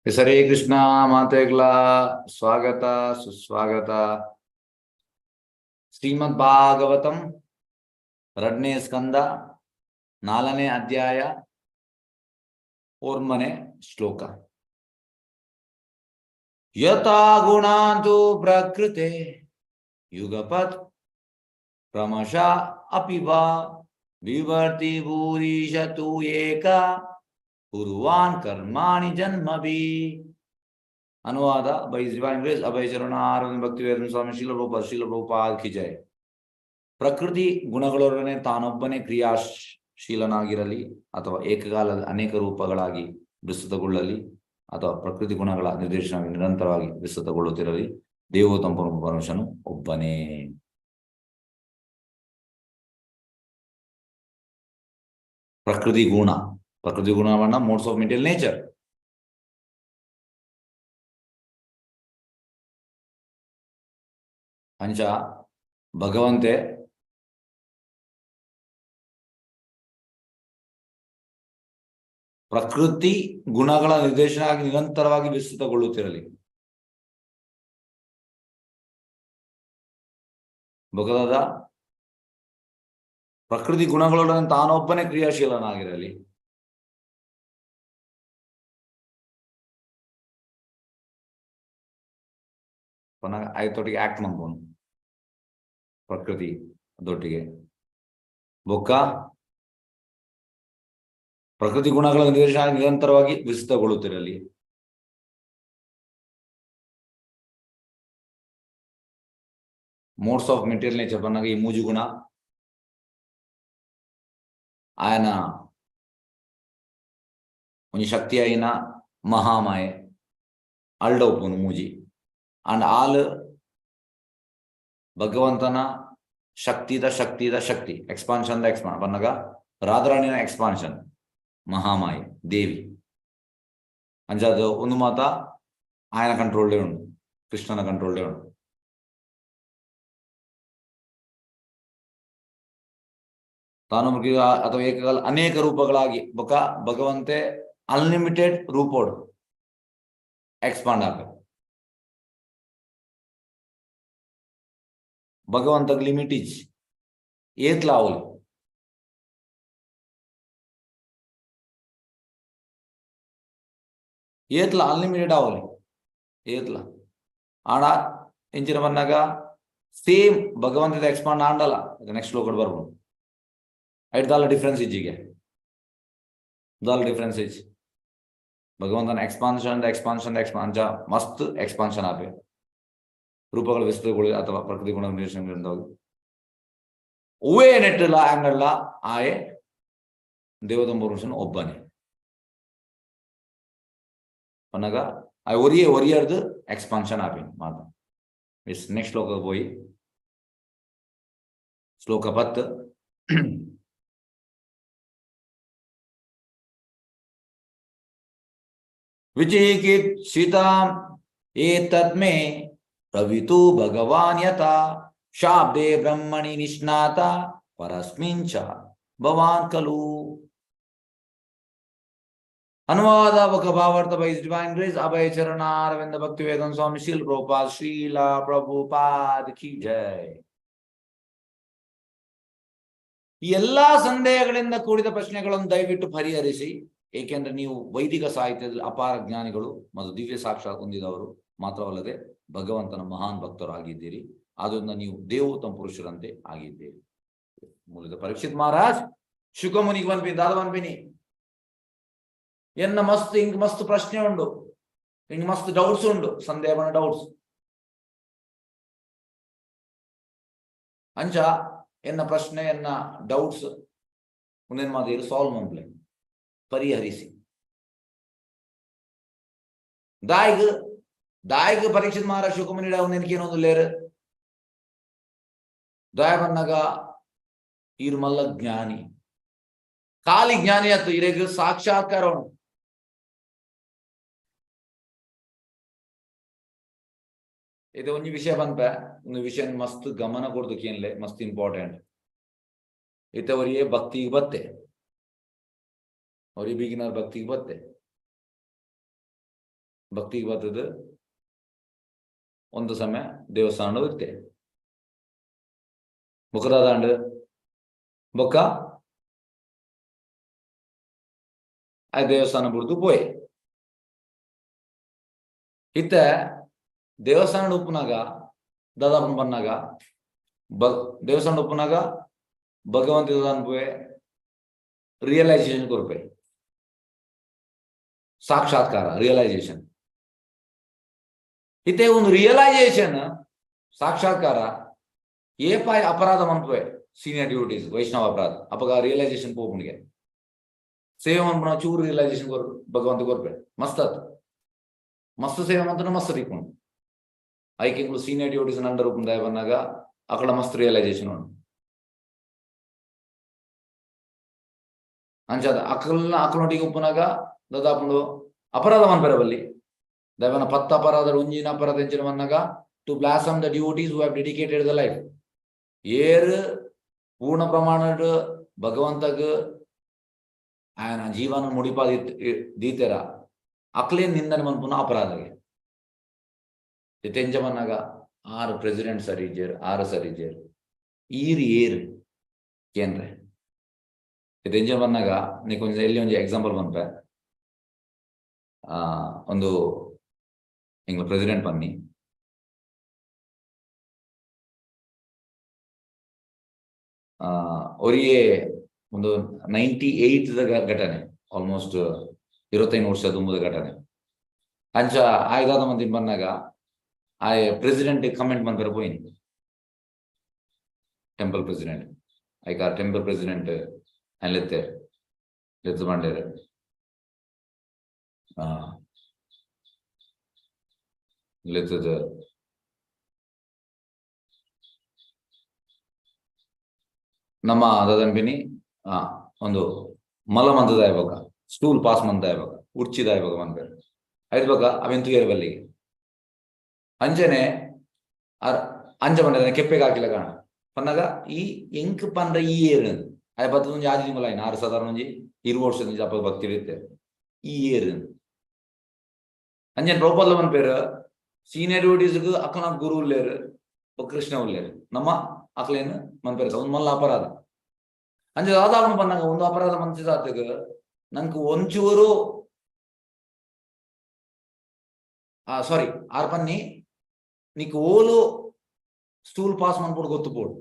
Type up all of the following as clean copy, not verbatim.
ಹರೇ ಕೃಷ್ಣ ಮಾತೆಗ್ಲ ಸ್ವಾಗತ ಸುಸ್ವಾಗತ. ಶ್ರೀಮದ್ ಭಾಗವತಂ ರಡ್ನೇ ಸ್ಕಂದ ನಾಲ್ಕನೇ ಅಧ್ಯಾಯ ಓರ್ಮನೆ ಶ್ಲೋಕ. ಯಥಾ ಗುಣಾಂತು ಪ್ರಕೃತೆ ಯುಗಪತ್ ಕ್ರಮಶಃ ಅಪಿ ವಾ ವಿವರ್ತಿ ಭೂರಿಶತು ಏಕ ಕುರ್ವಾನ್ ಕರ್ಮಾಣಿ ಜನ್ಮಭಿ. ಅನುವಾದ ಬೈ ಡಿವೈನ್ ಗ್ರೇಸ್ ಅಭಯ ಚರಣಾರವಿಂದ ಭಕ್ತಿ ವೇದಾಂತ ಸ್ವಾಮಿ ಶ್ರೀಲ ಪ್ರಭುಪಾದ, ಶ್ರೀಲ ಪ್ರಭುಪಾದ ಕಿ ಜೈ. ಪ್ರಕೃತಿ ಗುಣಗಳೊಡನೆ ತಾನೊಬ್ಬನೇ ಕ್ರಿಯಾಶೀಲನಾಗಿರಲಿ ಅಥವಾ ಏಕಕಾಲದಲ್ಲಿ ಅನೇಕ ರೂಪಗಳಾಗಿ ವಿಸ್ತೃತಗೊಳ್ಳಲಿ ಅಥವಾ ಪ್ರಕೃತಿ ಗುಣಗಳ ನಿರ್ದೇಶನ ನಿರಂತರವಾಗಿ ವಿಸ್ತೃತಗೊಳ್ಳುತ್ತಿರಲಿ, ದೇವೋತ್ತಮ ಪರಮಪುರುಷನು ಒಬ್ಬನೇ. ಪ್ರಕೃತಿ ಗುಣ, ಪ್ರಕೃತಿ ಗುಣವನ್ನ ಮೋಡ್ಸ್ ಆಫ್ ಮೆಟೀರಿಯಲ್ ನೇಚರ್. ಅಂಚ ಭಗವಂತೆ ಪ್ರಕೃತಿ ಗುಣಗಳ ನಿರ್ದೇಶನ ನಿರಂತರವಾಗಿ ವಿಸ್ತೃತಗೊಳ್ಳುತ್ತಿರಲಿ. ಭಗದ ಪ್ರಕೃತಿ ಗುಣಗಳೊಡನೆ ತಾನೊಬ್ಬನೇ ಕ್ರಿಯಾಶೀಲನಾಗಿರಲಿ. ಪುನಃ ಆಯ್ತೊಟ್ಟಿಗೆ ಆಕ್ಟ್ ಮನ್ಪೋನು ಪ್ರಕೃತಿ ದೊಟ್ಟಿಗೆ. ಬೊಕ್ಕ ಪ್ರಕೃತಿ ಗುಣಗಳ ನಿರ್ದೇಶನ ನಿರಂತರವಾಗಿ ವಿಸ್ತೃತಗೊಳ್ಳುತ್ತಿರಲಿ. ಮೋಡ್ಸ್ ಆಫ್ ಮೆಟೀರಿಯಲ್ ನೇಚರ್ ಬಂದಾಗ ಈ ಮೂಜು ಗುಣ ಆಯನ ಒಂಜಿ ಶಕ್ತಿ ಆಯಿನ ಮಹಾಮಾಯೆ ಅಲ್ಡ ಉಪ್ಪುನು ಮೂಜಿ ಅಂಡ್ ಆಲ್ ಭಗವಂತನ ಶಕ್ತಿದ ಶಕ್ತಿದ ಶಕ್ತಿ ಎಕ್ಸ್ಪಾನ್ಷನ್ the ಎಕ್ಸ್ಪಾನ್ ಬನ್ನಗ ರಾಧಾರಾಣಿನ ಎಕ್ಸ್ಪಾನ್ಷನ್ ಮಹಾಮಾಯೆ ದೇವಿ ಅಂಚಾದ ಒಂದು ಮಾತ ಆಯನ ಕಂಟ್ರೋಲ್ಡೇ ಉಂಡು, ಕೃಷ್ಣನ ಕಂಟ್ರೋಲ್ಡೇ ಉಂಡು. ತಾನು ಅಥವಾ ಏಕಕಾಲ ಅನೇಕ ರೂಪಗಳಾಗಿ ಬೊಕ ಭಗವಂತೆ ಅನ್ಲಿಮಿಟೆಡ್ ರೂಪೋಡು ಎಕ್ಸ್ಪಾಂಡ್ ಆಗ ಭಗವಂತಗ್ ಲಿಮಿಟ್ ಇಜ್ಜಿ, ಏತ್ಲ ಅವಲು ಏತ್ಲ ಅನ್ಲಿಮಿಟೆಡ್ ಅವಲಿ ಏತ್ಲ. ಆಣ ಇಂಚಿನ ಬಂದಾಗ ಸೇಮ್ ಭಗವಂತದ ಎಕ್ಸ್ಪಾಂಡ್ ಆಂಡಲ್ಲ ನೆಕ್ಸ್ಟ್ ಶ್ಲೋಕಡ್ ಬರ್ಬೋದು. ಐಟ್ ದಾಲ ಡಿಫ್ರೆನ್ಸ್ ಇಜ್ಜಿಗೆ, ದಾಲ ಡಿಫ್ರೆನ್ಸ್ ಇಜ್ಜಿ. ಭಗವಂತನ ಎಕ್ಸ್ಪಾನ್ಷನ್ ಎಕ್ಸ್ಪಾನ್ಷನ್ ಎಕ್ಸ್ಪಾನ್ ಮಸ್ತ್ ಎಕ್ಸ್ಪಾನ್ಷನ್ ಆಪೆ ರೂಪಗಳ ವಿಸ್ತೃತಗಳು ಅಥವಾ ಪ್ರಕೃತಿ ಗುಣ ನಿರ್ದೇಶನಗಳಿಂದ ಹೂವೇ ನೆಟ್ಟಿಲ್ಲ ಆಂಗಲ್ಲ ಆಯೆ ದೇವದಂಬ ಪುರುಷನು ಒಬ್ಬನೇ ಪನ್ನಗ ಆ ಒರಿಯೇ ಒರಿಯರ್ದು ಎಕ್ಸ್ಪಾನ್ಷನ್ ಆಪಿನ್ ಮಾತ. ಎಸ್ ನೆಕ್ಸ್ಟ್ ಶ್ಲೋಕ ಪೋಯಿ, ಶ್ಲೋಕ 10. ವಿಚಿಕಿತ್ಸಿತಾಂ ಏತದ್ಮೇ ಪ್ರವಿತು ಭಗವಾನ್ ಯಥಾ ಶಾಬ್ದೇ ಬ್ರಹ್ಮಣಿ ನಿಷ್ಣಾತ ಪರಸ್ಮಿನ್ ಚ ಭವಾನ್ ಖಲು. ಅನುವಾದ ಬೊಕ ಭಾವಾರ್ಥ ಬೈ ಡಿವೈನ್ ಗ್ರೇಸ್ ಅಭಯ ಚರಣಾರವಿಂದ ಭಕ್ತಿ ವೇದಾಂತ ಸ್ವಾಮಿ ಶ್ರೀಲ ಪ್ರಭುಪಾದ ಶ್ರೀಲ ಪ್ರಭುಪಾದ ಕಿ ಜೈ. ಈ ಎಲ್ಲಾ ಸಂದೇಹಗಳಿಂದ ಕೂಡಿದ ಪ್ರಶ್ನೆಗಳನ್ನು ದಯವಿಟ್ಟು ಪರಿಹರಿಸಿ, ಏಕೆಂದ್ರೆ ನೀವು ವೈದಿಕ ಸಾಹಿತ್ಯದಲ್ಲಿ ಅಪಾರ ಜ್ಞಾನಿಗಳು ಮತ್ತು ದಿವ್ಯ ಸಾಕ್ಷಾತ್ ಹೊಂದಿದವರು ಮಾತ್ರವಲ್ಲದೆ ಭಗವಂತನ ಮಹಾನ್ ಭಕ್ತರಾಗಿದ್ದೀರಿ. ಆದ್ದರಿಂದ ನೀವು ದೇವೋತ್ತಮ ಪುರುಷರಂತೆ ಆಗಿದ್ದೀರಿ. ಮೂಲದ ಪರೀಕ್ಷಿತ್ ಮಹಾರಾಜ್ ಶುಕಮುನಿಗೆ ಪನ್ಪಿನಿ, ದಾದ ಪನ್ಪಿನಿ, ಎನ್ನ ಮಸ್ತ್ ಇಂಕ್ ಮಸ್ತ್ ಪ್ರಶ್ನೆ ಉಂಡು, ಇಂಕ್ ಮಸ್ತ್ ಡೌಟ್ಸ್ ಉಂಡು, ಸಂದೇಹನ ಡೌಟ್ಸ್. ಅಂಚ ಎನ್ನ ಪ್ರಶ್ನೆ ಎನ್ನ ಡೌಟ್ಸ್ ಮುಂದಿನ ಮಾತು ಸಾಲ್ವ್ ಮನ್ಪ್ಲೆ, ಪರಿಹರಿಸಿ. ದಾಯಿಗ್ ದಾಯಿಗ್ ಪರೀಕ್ಷಿತ್ ಮಹಾರಾಜ್ ಶುಕಮುನಿ ಒಂದೇನು ಲೇರು ದಾಯ ಬನ್ನಗ ಈರ್ ಮಲ್ಲ ಜ್ಞಾನಿ, ಖಾಲಿ ಜ್ಞಾನಿ ಅತ್ತು ಇರೆಗ್ ಸಾಕ್ಷಾತ್ಕಾರ ಉಂಡು. ಇದು ಒಂಜಿ ವಿಷಯ ಪನ್ಪೆ, ಒಂದು ವಿಷಯ ಮಸ್ತ್ ಗಮನ ಕೊಡ್ದು ಕೇನ್ಲೆ, ಮಸ್ತ್ ಇಂಪಾರ್ಟೆಂಟ್. ಇತ್ತವರಿಗೆ ಭಕ್ತಿಗೆ ಬತ್ತೆ, ಅವ್ರಿಗೆ ಬಿಗಿನರ್ ಭಕ್ತಿಗೆ ಬತ್ತೆ. ಭಕ್ತಿಗೆ ಬತ್ತದ ಒಂದು ಸಮಯ ದೇವಸ್ಥಾನ ಇತ್ತೆ. ಬೊಕ್ಕದಾದಾಂಡ್ ಬೊಕ್ಕ ಆ ದೇವಸ್ಥಾನ ಬುಡ್ದು ಪೋಯೆ. ಇತ್ತೆ ದೇವಸ್ಥಾನ ಉಪ್ಪುನಾಗ ದಾದಾಪನ ಬನ್ನಾಗ ದೇವಸ್ಥಾನ ಉಪ್ಪುನಾಗ ಭಗವಂತ ಅನ್ಪುವೆ ರಿಯಲೈಸೇಷನ್ ಕೊರ್ಪೆ, ಸಾಕ್ಷಾತ್ಕಾರ ರಿಯಲೈಸೇಷನ್. ಇತ್ತೆ ಒಂದು ರಿಯಲೈಸೇಷನ್ ಸಾಕ್ಷಾತ್ಕಾರ ಏಪಾಯ ಅಪರಾಧ ಮನ್ಪುವೆ ಸೀನಿಯರ್ ಡ್ಯೂಟೀಸ್ ವೈಷ್ಣವ ಅಪರಾಧ ಅಪಗ ರಿಯಲೈಸೇಷನ್ ಪೋಪುನಿಗೆ ಸೇವೆ ಮನ್ಪುನ ಚೂರು ರಿಯಲೈಸೇಷನ್ ಕೊರ್ ಭಗವಂತ ಕೊರ್ಪೆ ಮಸ್ತ್ ಆತ್ ಮಸ್ತ್ ಸೇವೆ ಮಂತನ ಮಸ್ತ್ ತಿಕ್ಕೊಂಡು ಐಕೆಂಗ್ಳು ಸೀನಿಯರ್ ಡ್ಯೂಟೀಸ್ ಅಂಡರ್ ಉಪ್ಪುಂದಾಯ ಬಂದಾಗ ಅಕಡ ಮಸ್ತ್ ರಿಯಲೈಸೇಷನ್ ಉಂಡು. ಅಂಚಾದ ಅಕಲ್ನ ಅಕಲೊಟ್ಟಿಗೆ ಉಪ್ಪುನಾಗ ದಾದಾಪುಂಡು ಅಪರಾಧ ಮನ್ಪೆರ ಬಲ್ಲಿ ದೈವನ ಪತ್ತ ಅಪರಾಧ ಒಂಜಿನ ಅಪರಾಧ ಎಂಚಿನ ಬಂದಾಗ to blossom the devotees who have dedicated the life. ಏರ್ ಪೂರ್ಣ ಪ್ರಮಾಣಡ್ ಭಗವಂತಗ್ ಆಯನ ಜೀವನ ಮುಡಿಪಾದ ದೀತೆರ ಅಕ್ಲೇನ್ ನಿಂದನೆ ಮನ್ಪುನ ಅಪರಾಧಗೆ. ತೆಂಜ ಬನ್ನಾಗ ಆರು ಪ್ರೆಸಿಡೆಂಟ್ ಸರಿ ಇಜ್ಜೇರ್ ಆರು ಸರಿ ಇಜ್ಜೇರ್ ಈರ್ ಏರ್ ಕೇನ್ರೆ. ತೆಂಜ ಬನ್ನಾಗ ನೀ ಕೊಂಚ ಎಲ್ಲಿ ಒಂಜಿ ಎಕ್ಸಾಂಪಲ್ ಮನ್ಪೆ, ಒಂದು ಎಂಗ್ಲ ಪ್ರೆಸಿಡೆಂಟ್ ಬನ್ನಿ ಒರಿಯೇ ಒಂದು 98 ಘಟನೆ, ಆಲ್ಮೋಸ್ಟ್ 25 ವರ್ಷ ತುಂಬುದ ಘಟನೆ. ಅಂಚ ಆಯ್ದಾದ ಮಂದಿ ಬಂದಾಗ ಆ ಪ್ರೆಸಿಡೆಂಟ್ ಕಮೆಂಟ್ ಮಂತ್ರ ಪೋಯಿನಿ, ಟೆಂಪಲ್ ಪ್ರೆಸಿಡೆಂಟ್ ಐಕ ಟೆಂಪಲ್ ಪ್ರೆಸಿಡೆಂಟ್ ಲೆತ್ತೆ ಲೆತ್ತು ಬಂಡೇರು ಲೆತ್ತದ ನಮ್ಮ ದಾದನ್ಪಿನಿ ಒಂದು ಮಲ ಮಂತದ ಇವಾಗ ಸ್ಟೂಲ್ ಪಾಸ್ ಮಂತ ಇವಾಗ ಉರ್ಚಿದ ಇವಾಗ ಮನ್ಪೇರು ಐದು ಬಗ ಅವೆಂತು ಏರು ಬಲ್ಲಿಗೆ ಅಂಜನೆ ಅಂಜ ಬಂದ ಕೆಪ್ಪೆಗೆ ಹಾಕಿಲ್ಲ ಕಾಣ ಪನ್ನಾಗ ಈ ಎಂಕ್ ಪಂಡ್ರ ಈ ಏರು ಅಯ ಬತ್ತದ ಒಂಜಿ ಆಜಿ ತಿಂಗಳ ಆರು ಸಾಧಾರಣ ಒಂಜಿ 20 ವರ್ಷದ ಒಂಜಿ ಅಪ್ಪ ಭಕ್ತಿ ಇರುತ್ತೆ ಈ ಏರು. ಅಂಜನ್ ಪ್ರಭುಪಾದ ಮನ್ಪೇರು ಸೀನಿಯರ್ ಡ್ಯೂಟೀಸ್ಗೆ ಅಕ್ಕನ ಗುರು ಉಲ್ಲೇರು ಕೃಷ್ಣ ಉಲ್ಲೇರು ನಮ್ಮ ಅಕ್ಲೇನು ಮನ್ಪೇರು ಒಂದು ಮಲ್ಲ ಅಪರಾಧ. ಅಂಚ ದಾದಾಪನ ಬಂದಾಗ ಒಂದು ಅಪರಾಧ ಮನ್ಸಿದಾತಗ ನಂಗೆ ಒಂಚೂರು ಸಾರಿ ಆರ್ ಪನ್ನಿ నీకు ಓಲು ಸ್ಟೂಲ್ ಪಾಸ್ ಮನ್ಪೋಡು ಗೊತ್ತು ಪೋಡು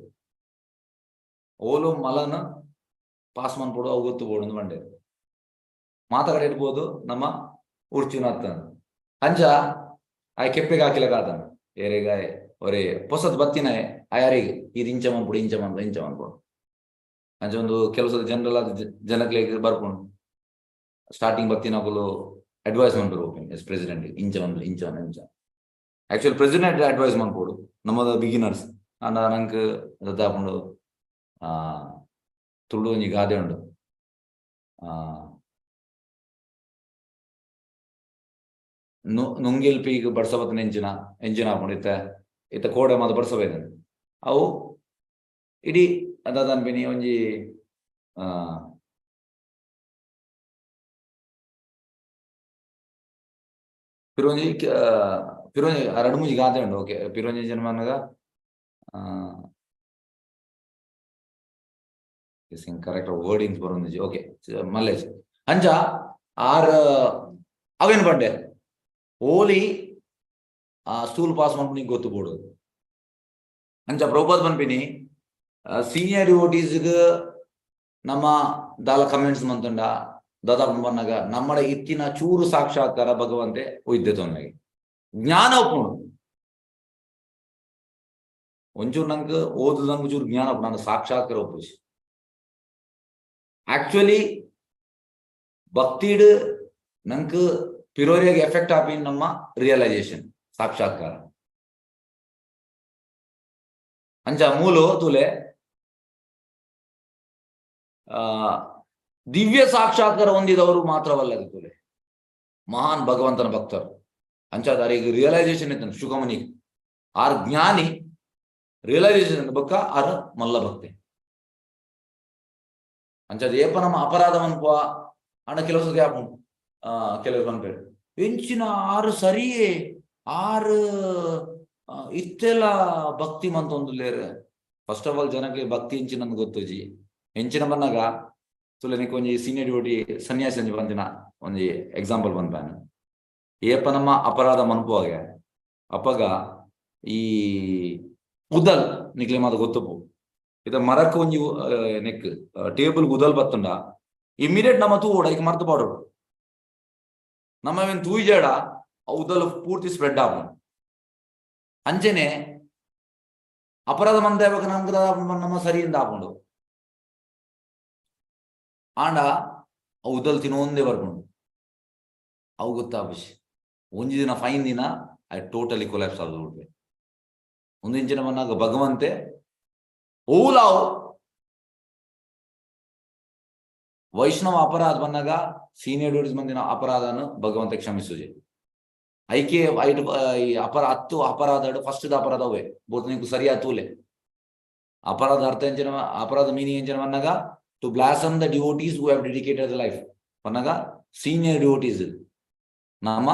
ಓಲು ಮಲನ ಪಾಸ್ ಮನ್ಪೋಡು ಅವು ಗೊತ್ತು ಪೋಡು ಅಂದ್ ಬಂಡೆ ಮಾತಗಡೆ ಇಡ್ಬೋದು ನಮ್ಮ ಉರ್ಚುನತ್ತ ಅಂಚ ಆಯ್ ಕೆಪ್ಪೆಗೆ ಹಾಕಿಲ್ಲ ಕಾತನ ಏರೆಗಾಯ್ ಒರೇ ಪೊಸತ್ ಬತ್ತಿನ ಆಯಾರಿಗೆ ಇದು ಇಂಚ ಮನ್ಪೋಡು ಇಂಚ ಮನ್ಪೋಡು ಇಂಚ ಮನ್ಪೋಡು ಅಂಚ ಒಂದು ಕೆಲಸದ ಜನರಲ್ ಆದ ಜನಕ್ಲೆಗ್ ಬರ್ಪುಂಡು ಸ್ಟಾರ್ಟಿಂಗ್ ಬತ್ತಿನಕುಲು ಅಡ್ವೈಸ್ ಮನ್ಪೆರ್ ಓಪನ್ ಎಸ್ ಪ್ರೆಸಿಡೆಂಟ್ ಇಂಚ ಮನ್ಪು ಇಂಚ ಇಂಚ ಆಕ್ಚುಲಿ ಪ್ರೆಸಿಡೆಂಟ್ ಅಡ್ವೈಸ್ ಮನ್ಪೋಡು ನಮ್ಮದ ಬಿಗಿನರ್ಸ್ ಅಂಡ ನಂಕ್ ದಾದಾಪುಂಡು ತುಳು ಒಂಜಿ ಗಾದೆ ಉಂಡು ನುಂಗಿಲ್ ಪೀಗ್ ಬಡ್ಸಬತ್ತನ ಎಂಚಿನ ಎಂಜಿನ ಆಪುಂಡು ಇತ್ತೆ ಇತ್ತೆ ಕೋಡೆ ಮಾತ ಬಡ್ಸಬೇಕ ಅವು ಇಡೀ ದಾದನ್ಪಿನಿ ಒಂಜಿ ಪಿರೊಂಜಿ ಪಿರೊಂಜಿ ರಡ್ಡ್ ಮೂಜಿ ಗಾದೆ ಉಂಡು ಓಕೆ ಪಿರೊಂಜಿ ಜನ್ಮನಗ ಕರೆಕ್ಟ್ ವರ್ಡಿಂಗ್ಸ್ ಬರೊಂದಿಜ್ಜಿ ಓಕೆ ಮಲ್ಲೇಜ್ ಅಂಚ ಆರ್ ಅವೇನು ಪಂಡೆ ಓಲಿ ಆ ಸ್ಟೂಲ್ ಪಾಸ್ ಮನ್ಪುನಿ ಗೊತ್ತು ಬೋಡು ಅಂಚ ಪ್ರಭುಪಾದ ಪನ್ಪಿನಿ ಸೀನಿಯರ್ ಡಿವೋಟೀಸ್ಗ್ ನಮ್ಮ ದಾಲ ಕಮೆಂಟ್ಸ್ ಮಂತುಂಡ ದಾದಾ ಬನ್ನಾಗ ನಮ್ಮಡ ಇತ್ತಿನ ಚೂರು ಸಾಕ್ಷಾತ್ಕಾರ ಭಗವಂತೆ ಒಯ್ದೆ ತೊಂದರೆ ಜ್ಞಾನ ಉಪ್ಪುಂಡು ಒಂಚೂರು ನಂಗೆ ಓದುದಂಗೆ ಚೂರು ಜ್ಞಾನ ಉಪ್ಪುಂಡು ನನ್ನ ಸಾಕ್ಷಾತ್ಕಾರ ಒಪ್ಪುಜಿ. ಆಕ್ಚುಲಿ ಭಕ್ತಿಡ್ ನಂಗೆ ಪಿರೋರಿಯಾಗಿ ಎಫೆಕ್ಟ್ ಆಪಿನ ನಮ್ಮ ರಿಯಲೈಸೇಷನ್ ಸಾಕ್ಷಾತ್ಕಾರ. ಅಂಚ ಮೂಲು ತುಲೆ ದಿವ್ಯ ಸಾಕ್ಷಾತ್ಕಾರ ಹೊಂದಿದವರು ಮಾತ್ರವಲ್ಲದೆ ತುಲೆ ಮಹಾನ್ ಭಗವಂತನ ಭಕ್ತರು. ಅಂಚಾದ ರಿಯಲೈಸೇಷನ್ ಇತ್ತು ಶುಕಮುನಿ ಆರ್ ಜ್ಞಾನಿ ರಿಯಲೈಸೇಷನ್ ಬೊಕ್ಕ ಆರ್ ಮಲ್ಲ ಭಕ್ತೆ. ಅಂಚಾದ ಏಪ ನಮ್ಮ ಅಪರಾಧ ಮನ್ಪುವ ಅಣ್ಣ ಕೆಲವು ಸತಿ ಆಪುಂಡು ಕೆಲವು ಪನ್ಪೆರ್ ಎಂಚಿನ ಆರು ಸರಿಯೇ ಆರು ಇತ್ತೆಲ ಭಕ್ತಿ ಮಂತೊಂದುಲ್ಲೇರ್. ಫಸ್ಟ್ ಆಫ್ ಆಲ್ ಜನಕ್ಕೆ ಭಕ್ತಿ ಎಂಚಿನ ಗೊತ್ತುಜಿ. ಎಂಚಿನ ಬನ್ನಗ ತುಲೆ ನಿಕ್ ಒಂಜಿ ಸೀನಿಯರ್ ಡ್ಯೂಟಿ ಸನ್ಯಾಸಿ ಒಂಜಿ ಬಂದಿನ ಒಂಜಿ ಎಕ್ಸಾಂಪಲ್ ಬಂದ್ಪಾನ. ಏಪ ನಮ್ಮ ಅಪರಾಧ ಮನ್ಪುವಾಗ ಅಪಗ ಈ ಉದಲ್ ನಿಕ್ಲೆ ಮಾತ ಗೊತ್ತುಪು. ಇದ ಮರಕ್ ಒಂಜಿ ನೆಕ್ ಟೇಬಲ್ ಉದಲ್ ಬತ್ತುಂಡ ಇಮಿಡಿಯೇಟ್ ನಮ್ಮ ತೂವೋಡ ಈಗ ಮರ್ತು ಪಾಡೋಡು. ನಮ್ಮ ಏನ್ ತೂಯ್ಜಾಡ ಉದಲ್ ಪೂರ್ತಿ ಸ್ಪ್ರೆಡ್ ಆಪುಂಡು. ಅಂಚನೆ ಅಪರಾಧ ಮಂದ ನಮ್ಗೆ ನಮ್ಮ ಸರಿಯಿಂದ ಆಪುಂಡು. ಆಂಡ ಅವು ಉದಲ್ ತಿನ್ನೊಂದೇ ಬರ್ಪುಂಡು. ಅವು ಗೊತ್ತಾಪುಜಿ. ಒಂಜಿ ದಿನ ಫೈನ್ ದಿನ I totally collapse ಆದ್ ಬಿಡ್ಪೆ. ಒಂದು ಇಂಚಿನ ಮನ್ನಾಗ ಭಗವಂತೆ ಓಲಾವು ವೈಷ್ಣವ ಅಪರಾಧ ಬಂದಾಗ ಸೀನಿಯರ್ ಡ್ಯೂಟೀಸ್ ಬಂದಿನ ಅಪರಾಧನ ಭಗವಂತ ಕ್ಷಮಿಸುಜೆ. ಐಕೆ ಐಟ್ ಈ ಅಪರ ಹತ್ತು ಅಪರಾಧ ಫಸ್ಟ್ ಅಪರಾಧ ಅವೇ ಬೋತ್ ನಿಂಕು ಸರಿಯಾದ ತೂಲೆ. ಅಪರಾಧ ಅರ್ಥ ಎಂಚಿನ ಅಪರಾಧ ಮೀನಿಂಗ್ ಎಂಚಿನ ಬಂದಾಗ to blossom the devotees who have dedicated the life ಬಂದಾಗ ಸೀನಿಯರ್ ಡಿವೋಟೀಸ್ ನಮ್ಮ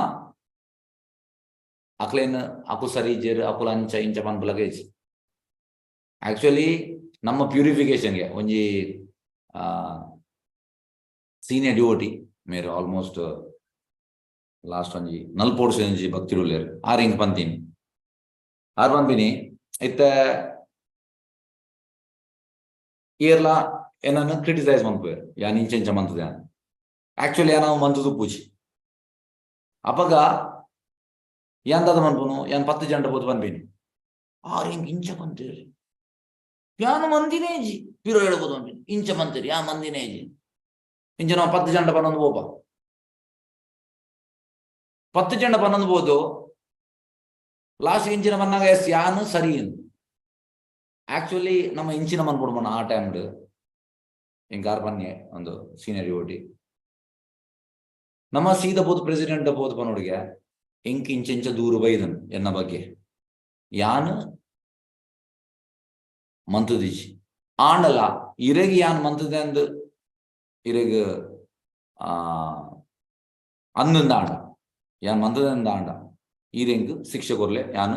ಅಕ್ಲೇನ್ ಅಕು ಸರಿ ಜೇರು ಅಕುಲ ಅಂಚ ಇಂಚ ಪನ್ಪುಲಗೇಜ್. ಆಕ್ಚುಲಿ ನಮ್ಮ ಪ್ಯೂರಿಫಿಕೇಶನ್ಗೆ ಒಂಜಿ ಸೀನಿಯರ್ ಡಿವೋಟಿ ಮೇರು ಆಲ್ಮೋಸ್ಟ್ ಲಾಸ್ಟ್ ಒಂಜಿ ನಲ್ಪೋಡ್ಸ್ ಒಂಜಿ ಭಕ್ತಿರುಲ್ಲೇರ್ ಆರ್ ಇಂಕ್ ಪಂತೀನಿ ಆರ್ ಪನ್ಪಿನಿ ಇತ್ತ ಏರ್ಲಾ ಏನನ್ನು ಕ್ರಿಟಿಸೈಸ್ ಮನ್ಪುವೆರ್ ಯಾನ್ ಇಂಚ ಇಂಚ ಮಂತದೆ ಆಕ್ಚುಲಿ ಯಾನ್ ಅವು ಮಂತುದು ಪೂಜಿ. ಅಪಗ ಯಾನ್ ದಾದ ಮನ್ಪುನು ಯಾನ್ 10 ಜನ ಪೋದು ಪನ್ಪಿನಿ ಆರ್ ಇಂಕ್ ಇಂಚ ಪಂತೇರಿ ಯಾನ್ ಮಂದಿನೇಜಿ ಪಿರೋ ಹೇಳ್ಬೋದು ಪನ್ಪಿನಿ ಇಂಚ ಮಂತೇರಿ ಯಾ ಮಂದಿನೇಜಿ ಇಂಚ ನಾವು 10 ಜನ ಪನ್ನೊಂದು ಪೋಪ 10 ಜನ ಪನ್ನೊಂದು ಪೋದು ಲಾಸ್ಟ್ ಇಂಚಿನ ಬನ್ನಾಗ ಎಸ್ ಯಾನ್ ಸರಿ ಆಕ್ಚುಲಿ ನಮ್ಮ ಇಂಚಿನ ಮನ್ಪುಡು ಮನ್ನ ಆ ಟೈಮ್ ಇಂಕಾರ್ ಪನ್ನೆ ಒಂದು ಸೀನಿಯರ್ ಡಿವೋಟಿ ನಮ್ಮ ಸೀದಾ ಪೋದು ಪ್ರೆಸಿಡೆಂಟ್ ಪೋದು ಪನ್ನುಡಿಗೆ ಇಂಕ್ ಇಂಚ ಇಂಚ ದೂರು ಬೈದನ್ ಎನ್ನ ಬಗ್ಗೆ ಯಾನ್ ಮಂತುದಿಜಿ ಆಂಡಲ ಇರೆಗ್ ಯಾನ್ ಮಂತದೆ ಅಂದ್ ಇರೆಗ್ ಅಂದಂದ ಆಂಡ ಯಾನ್ ಮಂತದೆ ಆಂಡ ಈರೆಂಗ್ ಶಿಕ್ಷೆ ಕೊರ್ಲೆ ಯಾನ್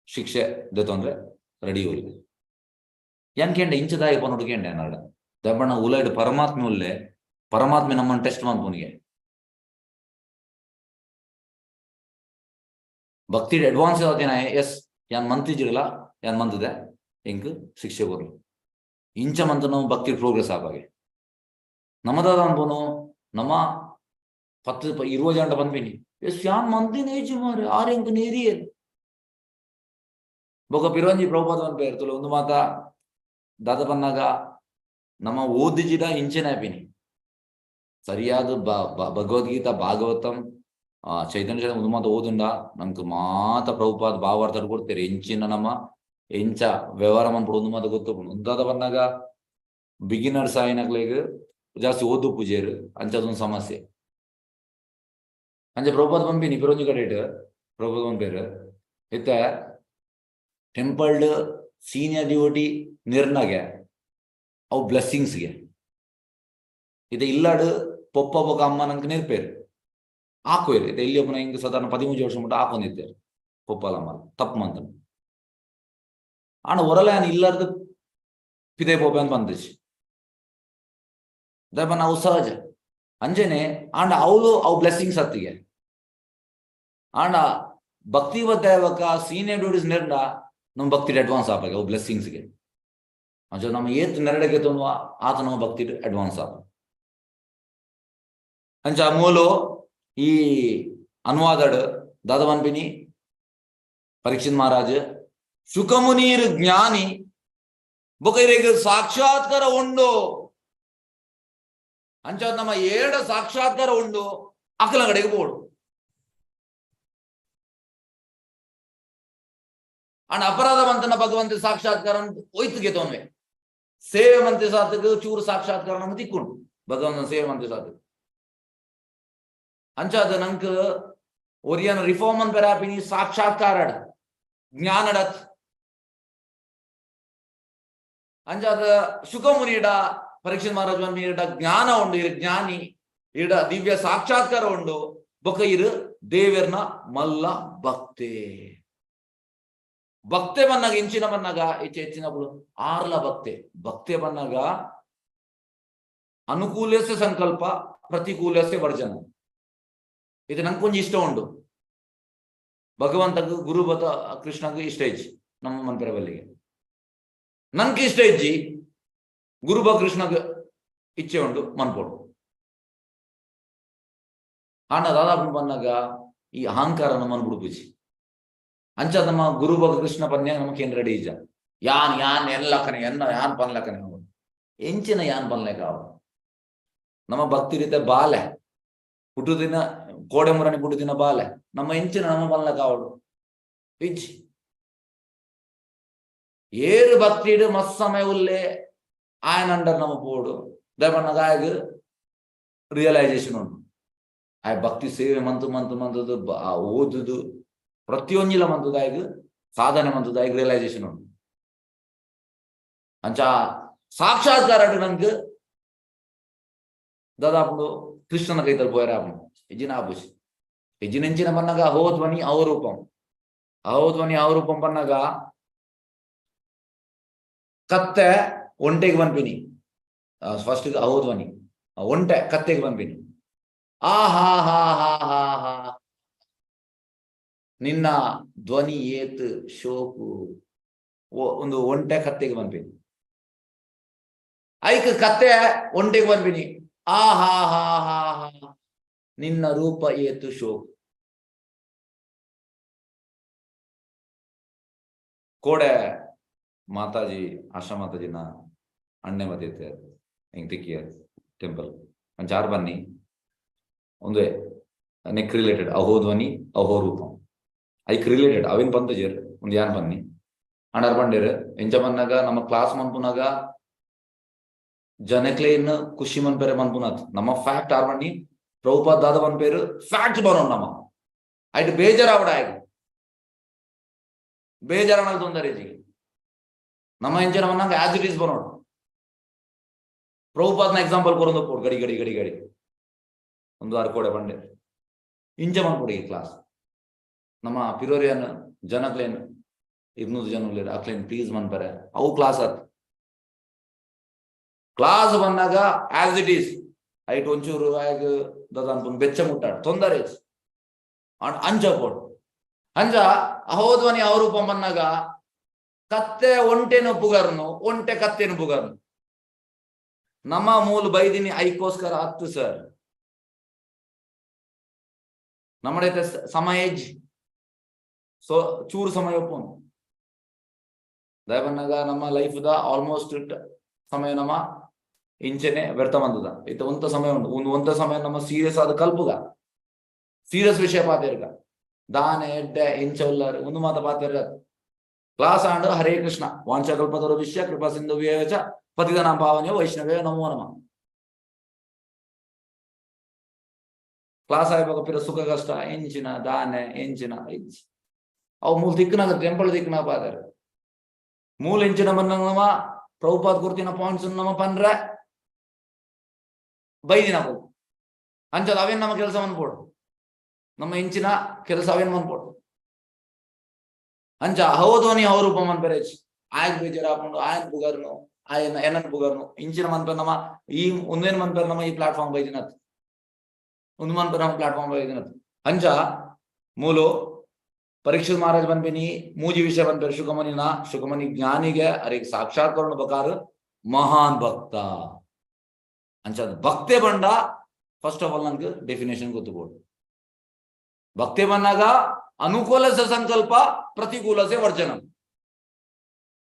ಶಿಕ್ಷೆ ದೆತೊಂದ್ರೆ ರೆಡಿ ಉಲ್ಲೆ. ಯಾನ್ ಕೇಂಡೆ ಇಂಚದಾಯ ಪನ್ನುಡು ಕೇಂಡೆ ನಾಡ ದಬ್ಬಣ ಉಲೈಡ್ ಪರಮಾತ್ಮೆ ಉಲ್ಲೆ ಪರಮಾತ್ಮೆ ನಮ್ಮನ್ನು ಟೆಸ್ಟ್ ಮನ್ಪುನಿಗೆ. ಭಕ್ತಿ ಅಡ್ವಾನ್ಸ್ ಆತಿನ ಎಸ್ ಯಾನ್ ಮಂತಿಜಿರಲ್ಲ ಯಾನ್ ಮಂತದೆ ಎಂಕ್ ಶಿಕ್ಷೆ ಕೊರ್ಲು ಇಂಚ ಮಂತ ನಾವು ಭಕ್ತಿ ಪ್ರೋಗ್ರೆಸ್ ಆಪಾಗೆ. ನಮ್ಮದಾದ ಅನ್ಪುನು ನಮ್ಮ 10 20 ಜನ ಪನ್ಪಿನಿ ಎಸ್ ಯಾನ್ ಮಂತಿನೇಜಿ ಮಾರೆ ಆರ್ ಎಂಕ್ ನೇರಿಯೇ. ಬೊಕ ಪಿರೊಂಜಿ ಪ್ರಭುಪಾದ ಪನ್ಪೇರ್ ತುಲು ಒಂದು ಮಾತ ದಾದ ಪನ್ನಾಗ ನಮ್ಮ ಓದಿಜಿಡ ಇಂಚೆನೆ ಆಪಿನಿ ಸರಿಯಾದ ಭಗವದ್ಗೀತಾ ಭಾಗವತಂ ಚೈತನ್ಯ ಒಂದು ಮಾತ ಓದುಂಡ ನಂಕ್ ಮಾತ ಪ್ರಭುಪಾದ ಭಾವಾರ್ಥ ಕೊಡ್ತೇವೆ ಎಂಚಿನ ನಮ್ಮ ಎಂಚ ವ್ಯವಹಾರ ಮನ್ಪುಡು ಒಂದು ಮಾತ ಗೊತ್ತುಪುಂಡು. ಉಂದಾದ ಬಂದಾಗ ಬಿಗಿನರ್ಸ್ ಆಯಿನಕ್ಲೆಗ್ ಜಾಸ್ತಿ ಓದು ಪೂಜೆರ್ ಅಂಚದೊಂದು ಸಮಸ್ಯೆ. ಅಂಚ ಪ್ರಭುಪಾದ ಪನ್ಪಿನಿ ಪಿರೊಂಜಿ ಕಡೆಟ್ ಪ್ರಭುಪಾದ ಪನ್ಪೇರ್ ಇತ್ತ ಟೆಂಪಲ್ಡ್ ಸೀನಿಯರ್ ಡಿವೋಟಿ ನಿರ್ನಗೆ ಅವು ಬ್ಲೆಸ್ಸಿಂಗ್ಸ್ಗೆ ಇತ್ತೆ ಇಲ್ಲಾಡ್ ಪೊಪ್ಪ ಬೊಕ ಅಮ್ಮ ನಂಕ್ ನೆರ್ಪೇರು ಆಕುವೆರ್. ಇತ್ತೆ ಇಲ್ಲಿ ಒಬ್ಬನ ಹಿಂಗ್ ಸಾಧಾರಣ 13 ವರ್ಷ ಮುಟ್ಟ ಆಕೊಂದಿತ್ತೇರು ಪೊಪ್ಪಲ ಅಮ್ಮ ತಪ್ಪು ಮಂತನು. ಆಂಡ ಒರಲ ಯಾನ್ ಇಲ್ಲಾರ್ದು ಪಿದೆ ಪೋಪೆ ಅಂತ ಬಂದಿச்சு ದಯಪ ನಾವು ಸಹಜ ಅಂಜನೆ ಆಂಡ ಅವಳು ಅವು ಬ್ಲೆಸ್ಸಿಂಗ್ಸ್ ಅತ್ತಿಗೆ ಆಂಡ ಭಕ್ತಿ ಬದ್ದಾಯಕ ಸೀನಿಯರ್ ಡ್ಯೂಟೀಸ್ ನೆರ್ಂಡ ನಮ್ಮ ಭಕ್ತಿ ಅಡ್ವಾನ್ಸ್ ಆಪಾಗೆ ಅವು ಬ್ಲೆಸ್ಸಿಂಗ್ಸ್ಗೆ. ಅಂಚ ನಮ್ಮ ಏತ್ ನೆರಡಗೆ ತೊಂದುವ ಆತ ನಮ್ಮ ಭಕ್ತಿ ಅಡ್ವಾನ್ಸ್ ಆಪ. ಅಂಚ ಮೂಲು ಈ ಅನುವಾದಡ್ ದಾದ ಪನ್ಪಿನಿ ಪರೀಕ್ಷಿತ್ ಮಹಾರಾಜ್ ಶುಕಮುನೀರ್ ಜ್ಞಾನಿ ಬೊಕ ಇರೆಗ್ ಸಾಕ್ಷಾತ್ಕಾರ ಉಂಡು ಅಂಚ ನಮ್ಮ ಏಡ ಸಾಕ್ಷಾತ್ಕಾರ ಉಂಡು ಅಕಲ ಕಡೆಗೆ ಬೋಡು. ಅಂಡ್ ಅಪರಾಧ ಮಂತನ ಭಗವಂತ ಸಾಕ್ಷಾತ್ಕಾರ ಒಯ್ತುಗೆ ತೋನ್ವೆ ಸೇವೆ ಮಂತ್ರಿ ಸಾತಕ್ ಚೂರು ಸಾಕ್ಷಾತ್ಕಾರ ನಮ್ಗೆ ತಿಕ್ಕೊಂಡು ಭಗವಂತನ ಸೇವೆ ಮಂತ್ರಿ ಸಾತಕ್ ಅಂಚಾದ ನಂಕ್ ಒರಿಯನ ರಿಫಾರ್ಮ್ ಅನ್ ಪೆರಾಪಿನಿ ಸಾಕ್ಷಾತ್ಕಾರ ಜ್ಞಾನಡತ್ ಅಂಚಾದ ಶುಕಮುನಿಡ ಪರೀಕ್ಷಿತ್ ಮಹಾರಾಜ್ ಇಡ ಜ್ಞಾನ ಉಂಡು, ಇರ ಜ್ಞಾನಿ ಇಡ ದಿವ್ಯ ಸಾಕ್ಷಾತ್ಕಾರ ಉಂಡು. ಬೊಕ ಇರು ದೇವೆರ್ನ ಮಲ್ಲ ಭಕ್ತೆ. ಭಕ್ತೆ ಬನ್ನಾಗ ಇಂಚಿನ ಬನ್ನಾಗ ಹೆಚ್ಚು ಹೆಚ್ಚಿನప్పుడు ಆರ್ಲ ಭಕ್ತೆ. ಭಕ್ತೆ ಬನ್ನಾಗ ಅನುಕೂಲಸ್ಯ ಸಂಕಲ್ಪ ಪ್ರತಿಕೂಲಸ್ಯ ವರ್ಜನ. ಇದು ನಂಗೆ ಇಷ್ಟ ಉಂಡು. ಭಗವಂತಗ್ ಗುರು ಬತ ಕೃಷ್ಣಗ್ ಇಷ್ಟ ಇಜ್ಜಿ ನಮ್ಮ ಮನ್ಪೆರ ಬಲ್ಲಿಗೆ. ನಂಗೆ ಇಷ್ಟ ಇಜ್ಜಿ ಗುರುಬ ಕೃಷ್ಣಗ್ ಇಚ್ಛೆ ಉಂಡು ಮನ್ಪೋಡು. ಆಂಡ ದಾದಾಪುಂಡು ಬಂದಾಗ ಈ ಅಹಂಕಾರ ನಮ್ಮನ್ನು ಬಿಡುಪುಜಿ. ಅಂಚ ನಮ್ಮ ಗುರು ಬಗ ಕೃಷ್ಣ ಪನ್ಯ ನಮಕ್ ಏನ್ ರೆಡಿ ಇಜ್ಜ. ಯಾನ್ ಯಾನ್ ಎನ್ಲಕ್ಕನೆ ಎನ್ನ ಯಾನ್ ಪನ್ಲಕ್ಕನೆ ಎಂಚಿನ ಯಾನ್ ಪನ್ಲೆಕ ಅವ. ನಮ್ಮ ಭಕ್ತಿ ರೀತೆ ಬಾಲೆ ಪುಟ್ಟುದಿನ ಕೋಡೆ ಮುರಣಿ ಪುಟ್ಟುದಿನ ಬಾಲೆ ನಮ್ಮ ಎಂಚಿನ ನಮ್ಮ ಪನ್ಲಕ ಅವಳು ಇಜ್ಜಿ. ಏರು ಭಕ್ತಿಡು ಮಸ್ತ್ ಸಮಯ ಉಲ್ಲೆ ಆಯನ ಅಂಡರ್ ನಮ್ಮ ಪೋಡು ದಯಪಣ್ಣಗ ಆಯಗ್ ರಿಯಲೈಸೇಷನ್ ಉಂಟು. ಆಯ್ ಭಕ್ತಿ ಸೇವೆ ಮಂತು ಮಂತು ಮಂತದ್ದು ಓದುದು ಪ್ರತಿಯೊಂಜಿಲ ಮಂತದ ಆಯಗ್ ಸಾಧನೆ ಮಂತದ ಆಯಗ್ ರಿಯಲೈಸೇಷನ್ ಉಂಟು. ಅಂಚ ಸಾಕ್ಷಾತ್ಕಾರ ನಂಗೆ ದಾದಾಪುಂಡು ಕೃಷ್ಣನ ಕೈತಲ್ ಪೋಯರ ಆಪುಂಡು ಎಜ್ಜಿನ ಆಪುಜಿ. ಎಜ್ಜಿನ ಎಂಚಿನ ಪನ್ನಗ ಅಹೋ ಧ್ವನಿ ಅವರೂಪಂ. ಅಹೋ ಧ್ವನಿ ಅವರೂಪಂ ಪನ್ನಗ ಕತ್ತೆ ಒಂಟೆಗೆ ಪನ್ಪಿನಿ. ಫಸ್ಟ್ ಅಹೋ ಧ್ವನಿ ಒಂಟೆ ಕತ್ತೆಗೆ ಪನ್ಪಿನಿ. ಆ ಹಾ ಹಾ ಹಾ ಹಾ ಹಾ ನಿನ್ನ ಧ್ವನಿ ಏತ್ ಶೋಕು. ಒಂದು ಒಂಟೆ ಕತ್ತೆಗೆ ಪನ್ಪಿನಿ. ಐಕ್ ಕತ್ತೆ ಒಂಟೆಗೆ ಪನ್ಪಿನಿ. ಆ ಹಾ ಹಾ ಹಾ ಹಾ ನಿನ್ನ ರೂಪ ಏತು ಶೋಕು. ಕೋಡೆ ಮಾತಾಜಿ ಆಶಾ ಮಾತಾಜಿನ ಅಣ್ಣೆ ಮಧ್ಯೆ ಹಿಂಗ್ ತಿಕ್ಕಿಯ ಟೆಂಪಲ್ ಅಂಚಾರ್ ಬನ್ನಿ ಒಂದೇ ನೆಕ್ ರಿಲೇಟೆಡ್ ಅಹೋ ಧ್ವನಿ ಅಹೋ ರೂಪಂ ಐಕ್ ರಿಲೇಟೆಡ್ ಅವಿನ್ ಪಂತಜೇರ್ ಒಂದು ಯಾನ್ ಬನ್ನಿ ಅಣ್ಣಾರ್ ಬಂಡೇರ್ ಎಂಚ ಬನ್ನಾಗ ನಮ್ಮ ಕ್ಲಾಸ್ ಮನ್ಪುನಾಗ ಜನಕ್ಲೇನ್ ಖುಷಿ ಮನ್ಪೇರೆ ಮನ್ಪುನಾತ್ ನಮ್ಮ ಫ್ಯಾಕ್ಟ್ ಆರ್ ಬನ್ನಿ ಪ್ರಭುಪಾದ್ ದಾದ ಪನ್ಪೇರು ಫ್ಯಾಕ್ಟ್ ಬರೋಣ ನಮ್ಮ ಐಟ್ ಬೇಜಾರಾವಡ ಆಯ್ತು ಬೇಜಾರಾಣಲ್ ತೊಂದರೆ ನಮ್ಮ ಎಂಚಿನ ಮನ್ನಾಗ ಆಸ್ it is ಬರೋಣ. ಪ್ರಭುಪಾದ್ನ ಎಕ್ಸಾಂಪಲ್ ಕೊರೊಂದು ಪೋಡು ಗಡಿ ಗಡಿ ಗಡಿ ಗಡಿ ಒಂದು ಆರು ಕೋಡೆ ಬಂಡೆ ಇಂಚ ಮನ್ಪೊಡು ಈ ಕ್ಲಾಸ್ ನಮ್ಮ ಪಿರೋರಿಯನ್ ಜನಕ್ಲೇನ್ 200 ಜನ ಉಲ್ಲೆರ್ ಅಕ್ಲೇನ್ ಪ್ಲೀಸ್ ಮನ್ಪರೆ ಅವು ಕ್ಲಾಸ್ ಆತ್. ಕ್ಲಾಸ್ ಬಂದಾಗ ಆಸ್ it is ಐಟ್ ಒಂಚೂರು ಆಯಗ್ ದಾದ ಅನ್ಪುನ್ ಬೆಚ್ಚ ಮುಟ್ಟಾಡ್ ತೊಂದರೆ ಅಂಚ ಪೋಡು. ಅಂಚ ಅಹೋಧ್ವನಿ ಅವರೂಪ ಬನ್ನಾಗ ಕತ್ತೆ ಒಂಟೆನು ಪುಗರ್ನು ಒಂಟೆ ಕತ್ತೆನು ಪುಗರ್ನು. ನಮ್ಮ ಮೂಲ ಬೈದಿನಿ ಐಕೋಸ್ಕರ ಹತ್ತು ಸರ್. ನಮ್ಮಡೈತೆ ಸಮಯ ಸೊ ಚೂರು ಸಮಯ ಒಪ್ಪುನು ದಯಬನ್ನಾಗ ನಮ್ಮ ಲೈಫ್ the almost ಸಮಯ ನಮ್ಮ ಇಂಚೆನೆ ವ್ಯರ್ಥ ಬಂದದ. ಇತ್ತ ಒಂತ ಸಮಯ ಉಂಟು ಒಂದು ಒಂತ ಸಮಯ ನಮ್ಮ ಸೀರಿಯಸ್ ಆದ ಕಲ್ಪುಗ ಸೀರಿಯಸ್ ವಿಷಯ ಪಾತೆರ್ಗ ದಾನೆ ಎಡ್ಡೆ ಇಂಚ ಉಲ್ಲಾರು ಒಂದು ಮಾತ ಪಾತೆರ್ಗ ಕ್ಲಾಸ್ ಆಂಡ್ ಹರೇ ಕೃಷ್ಣ ವಾಂಛಾ ಕಲ್ಪತರು ವಿಶ್ಯ ಕೃಪಾ ಸಿಂಧು ವಿಯಚ ಪತಿತನಾಂ ಪಾವನ್ಯೋ ವೈಷ್ಣವೇ ನಮೋ ನಮಃ. ಕ್ಲಾಸ್ ಆಯ್ವಾಗ ಪಿರ ಸುಖ ಕಷ್ಟ ಎಂಚಿನ ದಾನೆ ಎಂಚಿನ ಅವು ಮೂಲ ದಿಕ್ಕನಾಗ ಟೆಂಪಲ್ ದಿಕ್ಕನ ಪಾದಾರ ಮೂಲ ಎಂಚಿನ ಬನ್ನವ ಪ್ರಭುಪಾದ್ ಗುರ್ತಿನ ಪಾಯಿಂಟ್ಸ್ ನಮ್ಮ ಪನ್ರೆ ಬೈದಿನ ಅಂಚದ ಅವೇನ್ ನಮ್ಮ ಕೆಲಸ ಮನ್ಪೋಡು ನಮ್ಮ ಇಂಚಿನ ಕೆಲಸ ಅವೇನ್ ಮನ್ಪೋಡು. ಅಂಚ ಹೌದೋನಿ ಅವರೂಪ ಮನ್ಪೆರೆ ಆಯ್ ಬೇಜಾರ್ ಹಾಕೊಂಡು ಆಯನ್ ಪುಗರ್ನು ಆಯನ ಏನನ್ ಪುಗರ್ನು ಇಂಚಿನ ಮನ್ಪೆ ನಮ್ಮ ಈ ಒಂದೇನ್ ಮನ್ಪೆರ್ ನಮ್ಮ ಈ ಪ್ಲಾಟ್ಫಾರ್ಮ್ ಬೈದಿನತ್ ಒಂದು ಮನ್ಪೆರ್ ನಮ್ಮ ಪ್ಲಾಟ್ಫಾರ್ಮ್ ಬೈದಿನತ್. ಅಂಚ ಮೂಲು ಪರೀಕ್ಷಿತ್ ಮಹಾರಾಜ್ ಬನ್ಪಿನಿ ಮೂಜಿ ವಿಷಯ ಬನ್ಪೇರು ಶುಕಮನಿನ ಶುಕಮನಿ ಜ್ಞಾನಿಗೆ ಅರಿಗೆ ಸಾಕ್ಷಾತ್ಕರಣ ಬಕಾರು ಮಹಾನ್ ಭಕ್ತ. ಅಂಚ ಭಕ್ತೆ ಬಂಡ ಫಸ್ಟ್ ಆಫ್ ಆಲ್ ನಂಗೆ ಡೆಫಿನೇಷನ್ ಗೊತ್ತುಬೋಡು. ಭಕ್ತಿ ಬಂದಾಗ ಅನುಕೂಲ ಸಂಕಲ್ಪ ಪ್ರತಿಕೂಲ ಸೆ ವರ್ಜನ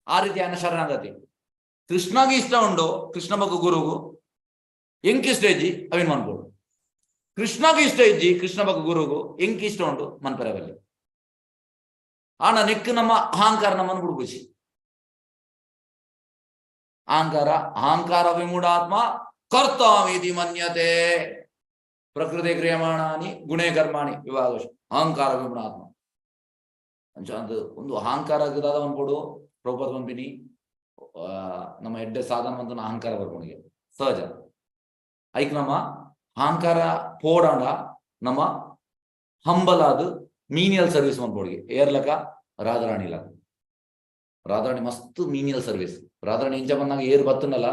ಆ ರೀತಿಯ ಶರಣಾಗತಿ. ಕೃಷ್ಣಗೆ ಇಷ್ಟ ಉಂಡು ಕೃಷ್ಣ ಬಗ್ಗ ಗುರುಗು ಎಂಕ್ ಇಷ್ಟ ಇಜ್ಜಿ ಅವಿನ್ ಮನ್ಪೋಡು. ಕೃಷ್ಣಗೆ ಇಷ್ಟ ಇಜ್ಜಿ ಕೃಷ್ಣ ಬಗ್ಗ ಗುರುಗು ಎಂಕ್ ಇಷ್ಟ ಉಂಡು ಮನ್ಪೆರವಲ್ಲಿ. ಆಣ ನೆಕ್ ನಮ್ಮ ಅಹಂಕಾರ ನಮ್ಮನ್ನು ಬಿಡುಪುಜಿ. ಅಹಂಕಾರ ಅಹಂಕಾರ ವಿಮೂಢಾತ್ಮ ಕರ್ತಾಮಿತಿ ಮನ್ಯತೆ ಪ್ರಕೃತಿ ಕ್ರಿಯಮಾಣಾನಿ ಗುಣೇ ಕರ್ಮಾಣಿ ವಿಭಾಗ ಅಹಂಕಾರ ವಿಮೂಢಾತ್ಮ. ಅಂಚ ಅದು ಒಂದು ಅಹಂಕಾರ ದಾದ ಮನ್ಪೋಡು ಪ್ರಭುಪಾದ ಪನ್ಪಿನಿ ನಮ್ಮ ಎಡ್ಡೆ ಸಾಧನ ಅಂತ ಅಹಂಕಾರ ಬರ್ಪುಣಿಗೆ ಸಹಜ. ಐಕ್ ನಮ್ಮ ಅಹಂಕಾರ ಪೋಡಾಂಡ ನಮ್ಮ ಹಂಬಲ್ ಆದ್ ಮೀನಿಯಲ್ ಸರ್ವಿಸ್ ಮನ್ಪೊಡ್ಗೆ ಏರ್ಲಕ ರಾಧಾರಾಣಿ ಲಕ. ರಾಧಾರಾಣಿ ಮಸ್ತ್ ಮೀನಿಯಲ್ ಸರ್ವಿಸ್. ರಾಧಾರಾಣಿ ಇಂಚ ಬಂದಾಗ ಏರ್ ಬತ್ತನಲ್ಲ,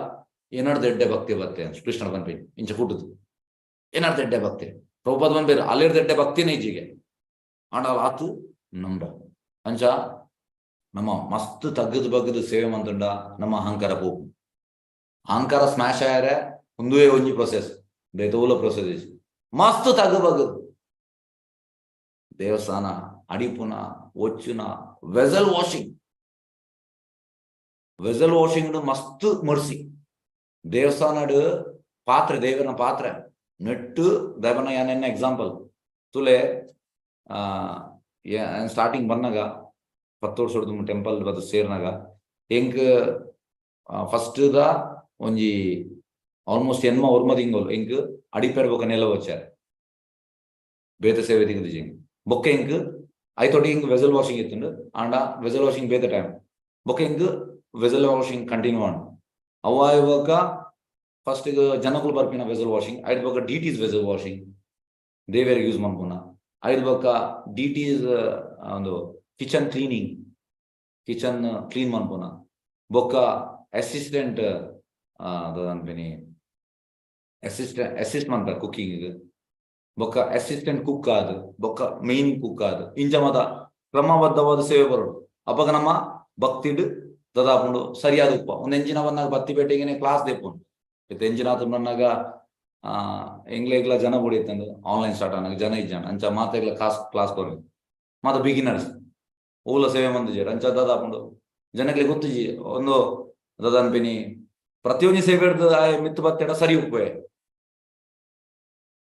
ಏನಾಡ್ದು ಎಡ್ಡೆ ಭಕ್ತಿ ಬತ್ತೆ ಕೃಷ್ಣ ಪನ್ಪಿನಿ ಇಂಚ ಕುಟ್ಟುದು ಏನಾಡ್ದು ಎಡ್ಡೆ ಭಕ್ತಿ. ಪ್ರಭುಪಾದ ಬಂದ್ಬೇರು ಅಲ್ಲಿರ್ದ ಎಡ್ಡೆ ಭಕ್ತಿನೇ ಇಜ್ಜಿಗೆ ಆಂಡಲ ಆತು ನಮ್ರ. ಅಂಚ ನಮ್ಮ ಮಸ್ತ್ ತಗ್ಗದು ಬಗ್ಗದು ಸೇವೆ ಮಂತುಂಡ ನಮ್ಮ ಅಹಂಕಾರ ಪೋಪು. ಅಹಂಕಾರ ಸ್ಮ್ಯಾಶ್ ಆಯರೆ ಒಂದುವೇ ಒಂಜಿ ಪ್ರೊಸೆಸ್, ಬೇತೋಲ ಪ್ರೊಸೆಸ್ ಇಜ್ಜಿ. ಮಸ್ತ್ ತಗ್ಗು ಬಗ್ಗದು ದೇವಸ್ಥಾನ ಅಡಿಪುನ ಒಚ್ಚುನ ವೆಸಲ್ ವಾಷಿಂಗ್, ವೆಸಲ್ ವಾಷಿಂಗ್ ಮಸ್ತ್ ಮರ್ಸಿ. ದೇವಸ್ಥಾನಡ್ ಪಾತ್ರೆ, ದೇವರ ಪಾತ್ರೆ ನೆಟ್ಟು ದೇವನ ಯಾನೆನ್ನ ಎಕ್ಸಾಂಪಲ್ ತುಲೆ. ಸ್ಟಾರ್ಟಿಂಗ್ ಬಂದಾಗ 10 ವರ್ಷದ ಟೆಂಪಲ್ ಬತ್ತ ಸೇರ್ನಾಗ ಎಂಕ್ ಫಸ್ಟ್ the ಒಂಜಿ ಆಲ್ಮೋಸ್ಟ್ ಎನ್ಮ ಒರ್ಮ ತಿಂಗಳು ಎಂಕ್ ಅಡಿಪೇರ್ ಬೊಕ ನೆಲ ವಚ್ಚಾರ ಬೇತೆ ಸೇವೆ ತಿಂಗ್ ಬೊಕ್ಕ ಎಂಕ್ ಐತೊಟ್ಟಿಗೆ ಎಂಕ್ ವೆಸಲ್ ವಾಷಿಂಗ್ ಇತ್ತುಂಡು. ಆಂಡ ವೆಸಲ್ ವಾಷಿಂಗ್ ಬೇತೆ ಟೈಮ್ ಬೊಕ್ಕ ಎಂಕ್ ವೆಸಲ್ ವಾಷಿಂಗ್ ಕಂಟಿನ್ಯೂ ಆಂಡ್. ಅವ ಇವಾಗ ಫಸ್ಟ್ ಜನಕುಲು ಬರ್ಪಿನ ವೆಸಲ್ ವಾಷಿಂಗ್, ಐದು ಬೊಕ್ಕ ಡಿಟೀಸ್ ವೆಸಲ್ ವಾಷಿಂಗ್ ದೇವೆರಿಗೆ ಯೂಸ್ ಮನ್ಪುನ, ಐದು ಬೊಕ್ಕ ಡಿಟೀಸ್ ಒಂದು ಕಿಚನ್ ಕ್ಲೀನಿಂಗ್, ಕಿಚನ್ ಕ್ಲೀನ್ ಮನ್ಪುನ, ಬೊಕ್ಕ ಅಸಿಸ್ಟೆಂಟ್ ಅನ್ಪಿನಿ ಅಸಿಸ್ಟೆಂಟ್ ಅಸಿಸ್ಟ್ ಮನ್ಪರ ಕುಕ್ಕಿಂಗ್, ಬೊಕ್ಕ ಅಸಿಸ್ಟೆಂಟ್ ಕುಕ್ ಆದ್, ಬೊಕ್ಕ ಮೇನ್ ಕುಕ್ ಆದ್, ಇಂಚ ಮತ ಕ್ರಮಬದ್ಧವಾದ ಸೇವೆ ಬರೋಡು. ಅಪಗ ನಮ್ಮ ಭಕ್ತಿಡ್ ದದಾಪುಂಡು ಸರಿಯಾದ ಉಪ್ಪ. ಒಂದು ಎಂಜಿನ ಬಂದಾಗ ಬತ್ತಿ ಪೇಟೆಗೆನೆ ಕ್ಲಾಸ್ ದೆಪ್ಪುಂಡು ಇತ್ತೆ. ಎಂಜಿನ ಆತು ಬಂದಾಗ ಎಂಗ್ಲೆಗ್ಲ ಜನ ಬುಡಿತ್ತಂದು ಆನ್ಲೈನ್ ಸ್ಟಾರ್ಟ್ ಆನಾಗ ಜನ ಇಜ್ಜಾಣ. ಅಂಚ ಮಾತೆಗ್ಲ ಕ್ಲಾಸ್ ಕ್ಲಾಸ್ ಕೊರ್ವೆ ಮಾತ ಬಿಗಿನರ್ಸ್ ಓಲ ಸೇವೆ ಮಂದಿಜೆರ್. ಅಂಚ ದಾದಾಪುಂಡು ಜನಕ್ಲೆ ಗೊತ್ತಿಜಿ. ಒಂದು ದಾದನ್ಪಿನಿ ಪ್ರತಿಯೊಂಜಿ ಸೇವೆ ಹಿಡ್ದು ಆಯೆ ಮಿತ್ತು ಬತ್ತೆಡ ಸರಿ ಉಪ್ಪೆ.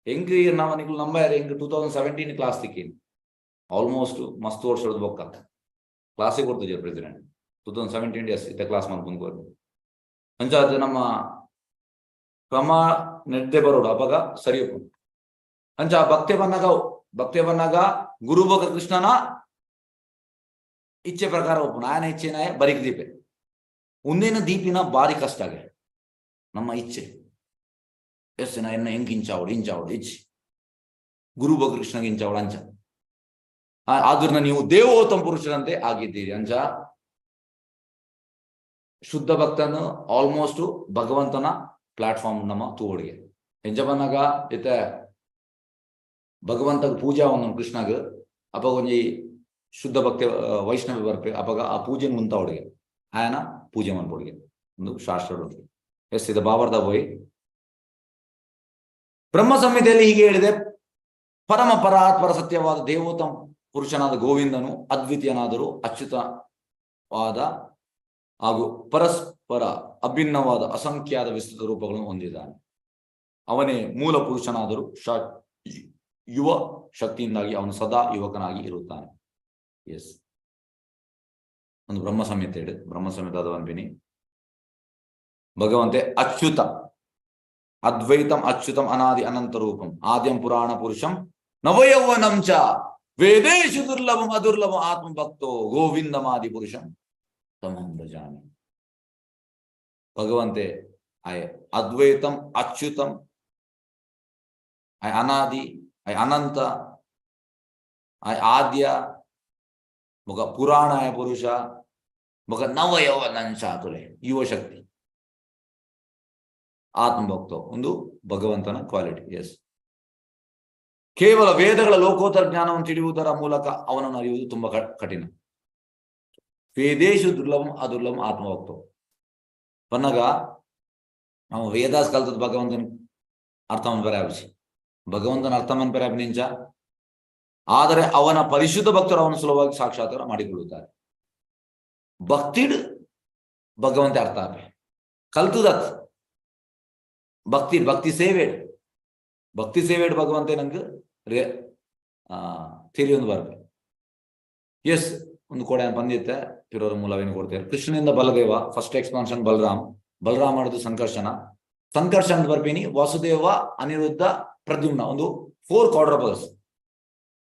ಎಂಕ್ ನಾವ ನಿಕುಲು ನಂಬಾರೆ, ಎಂಕ್ 2017 ಕ್ಲಾಸ್ ತಿಕ್ಕಿ ಆಲ್ಮೋಸ್ಟ್ ಮಸ್ತ್ ವರ್ಷದ ಬೊಕ್ಕ ಕ್ಲಾಸಿಗೆ ಕೊಡ್ತಿದ್ದರು ಪ್ರೆಸಿಡೆಂಟ್. 2017 ಡೇಸ್ ಇತ್ತೆ ಕ್ಲಾಸ್ ಮನ್ಪುಂದು ಕೊರ್ದು. ಅಂಚ ಅದು ನಮ್ಮ ಕ್ರಮ ನೆಡ್ದೆ ಬರೋಡು, ಅಪಗ ಸರಿ ಉಪ್ಪುಂಡು. ಅಂಚ ಭಕ್ತಿ ಬಂದಾಗ, ಭಕ್ತಿ ಬಂದಾಗ ಗುರು ಬೊಕ ಕೃಷ್ಣನ ಇಚ್ಛೆ ಪ್ರಕಾರ ಒಪ್ಪುನು. ಆಯನ ಇಚ್ಛೆನಾಯ ಬರಿಕ್ ದೀಪೆ ಉಂದೇನ ದೀಪಿನ ಬಾರಿ ಕಷ್ಟ ಆಗೆ. ನಮ್ಮ ಇಚ್ಛೆ ಎಸ್ ಎನ್ನ ಎಂಕ್ ಇಂಚಾವಡು ಇಂಚಾವಡು ಇಚ್ಛೆ ಗುರು ಬೊಕ ಕೃಷ್ಣಗೆ ಇಂಚಾವಡು. ಅಂಚ ಆದ್ರನ್ನ ನೀವು ದೇವೋತ್ತಮ ಪುರುಷರಂತೆ ಆಗಿದ್ದೀರಿ. ಅಂಚ ಶುದ್ಧ ಭಕ್ತನು ಆಲ್ಮೋಸ್ಟ್ ಭಗವಂತನ ಪ್ಲಾಟ್ಫಾರ್ಮ್ ನಮ್ಮ ತೂವಡಿಗೆ. ಎಂಚ ಬಂದಾಗ ಇತ್ತೆ ಭಗವಂತಗ ಪೂಜಾ ಒಂದು ಕೃಷ್ಣಗ್ ಅಪಗ ಒಂಜಿ ಶುದ್ಧ ಭಕ್ತಿ ವೈಷ್ಣವ ಬರ್ಪೆ, ಅಪಗ ಆ ಪೂಜೆನ್ ಮುಂತಾವಡಿಗೆ ಆಯನ ಪೂಜೆ ಮನ್ಪೊಡಿಗೆ ಒಂದು ಶಾಸ್ತ್ರ ಉಂಟು. ಎಸ್, ಇದು ಬಾಬರ್ದ ಬೋಯ್. ಬ್ರಹ್ಮ ಸಂಹಿತೆಯಲ್ಲಿ ಹೀಗೆ ಹೇಳಿದೆ: ಪರಮ ಪರಾತ್ಪರ ಸತ್ಯವಾದ ದೇವೋತ್ತಮ ಪುರುಷನಾದ ಗೋವಿಂದನು ಅದ್ವಿತೀಯನಾದರೂ ಅಚ್ಯುತವಾದ ಹಾಗೂ ಪರಸ್ಪರ ಅಭಿನ್ನವಾದ ಅಸಂಖ್ಯಾತ ವಿಸ್ತೃತ ರೂಪಗಳನ್ನು ಹೊಂದಿದ್ದಾನೆ. ಅವನೇ ಮೂಲ ಪುರುಷನಾದರೂ ಯುವ ಶಕ್ತಿಯಿಂದಾಗಿ ಅವನು ಸದಾ ಯುವಕನಾಗಿ ಇರುತ್ತಾನೆ. ಎಸ್, ಒಂದು ಬ್ರಹ್ಮ ಸಂಹಿತೆ ಹೇಳು. ಬ್ರಹ್ಮ ಸಂಹಿತೆ ಅದು ಅನ್ಪಿನಿ ಭಗವಂತೆ ಅಚ್ಯುತ ಅದ್ವೈತಂ ಅಚ್ಯುತಂ ಅನಾದಿ ಅನಂತ ರೂಪಂ ಆದ್ಯಂ ಪುರಾಣ ಪುರುಷಂ ನವಯೌವನಂ ಚ ವೇದೇಶು ದುರ್ಲಭಂ ಅದುರ್ಲಭಂ ಆತ್ಮ ಭಕ್ತೋ ಗೋವಿಂದಮಾದಿ ಪುರುಷಂ ತಮಂ ಭಜಾಮಿ. ಭಗವಂತೆ ಆಯ ಅದ್ವೈತಂ ಅಚ್ಯುತಂ ಆಯ ಅನಾದಿ ಆಯ ಅನಂತ ಆಯ ಆದ್ಯ ಬೊಕ ಪುರಾಣ ಆಯ ಪುರುಷ ಬೊಕ ನವಯೌವನಂಚ ತುಲೆ ಯುವ ಶಕ್ತಿ ಆತ್ಮಭಕ್ತೋ ಒಂದು ಭಗವಂತನ ಕ್ವಾಲಿಟಿ. ಎಸ್, ಕೇವಲ ವೇದಗಳ ಲೋಕೋತ್ತರ ಜ್ಞಾನವನ್ನು ತಿಳಿಯುವುದರ ಮೂಲಕ ಅವನನ್ನು ಅರಿಯುವುದು ತುಂಬಾ ಕಠಿಣ. ವೇದೇಶು ದುರ್ಲಭಂ ಅದುರ್ಲಭಂ ಆತ್ಮಭಕ್ತೋ ಪನ್ನಗ ನಾವು ವೇದಾಸ್ ಕಲ್ತದ ಭಗವಂತನ ಅರ್ಥ ಮನ್ಪರೆ ಭಗವಂತನ ಅರ್ಥ ಮನ್ಪರೆ ನಿಂಚ. ಆದರೆ ಅವನ ಪರಿಶುದ್ಧ ಭಕ್ತರು ಅವನು ಸುಲಭವಾಗಿ ಸಾಕ್ಷಾತ್ಕಾರ ಮಾಡಿಕೊಳ್ಳುತ್ತಾರೆ. ಭಕ್ತಿಡ್ ಭಗವಂತ ಅರ್ಥ ಆಪೆ ಕಲ್ತದತ್ ಭಕ್ತಿ ಭಕ್ತಿ ಸೇವೆ ಭಕ್ತಿ ಸೇವೆಡ್ ಭಗವಂತೆ ನಂಗೆ ರೇ ತಿಳಿಯೊಂದು ಬರ್ಪೆ. ಎಸ್, ಒಂದು ಕೋಡೆ ಬಂದಿತ್ತೆ ಪಿರೋರ ಮೂಲವೇನು ಕೊಡ್ತಾರೆ. ಕೃಷ್ಣನಿಂದ ಬಲದೇವ ಫಸ್ಟ್ ಎಕ್ಸ್ಪಾನ್ಷನ್ ಬಲರಾಮ್, ಬಲರಾಮ ಮಾಡೋದು ಸಂಕರ್ಷಣ, ಸಂಕರ್ಷಣ ಅಂತ ಬರ್ಪೀನಿ ವಾಸುದೇವ ಅನಿರುದ್ಧ ಪ್ರದ್ಯುಮ್ನ ಒಂದು ಫೋರ್ ಕ್ವಾಡ್ರಬಲ್ಸ್.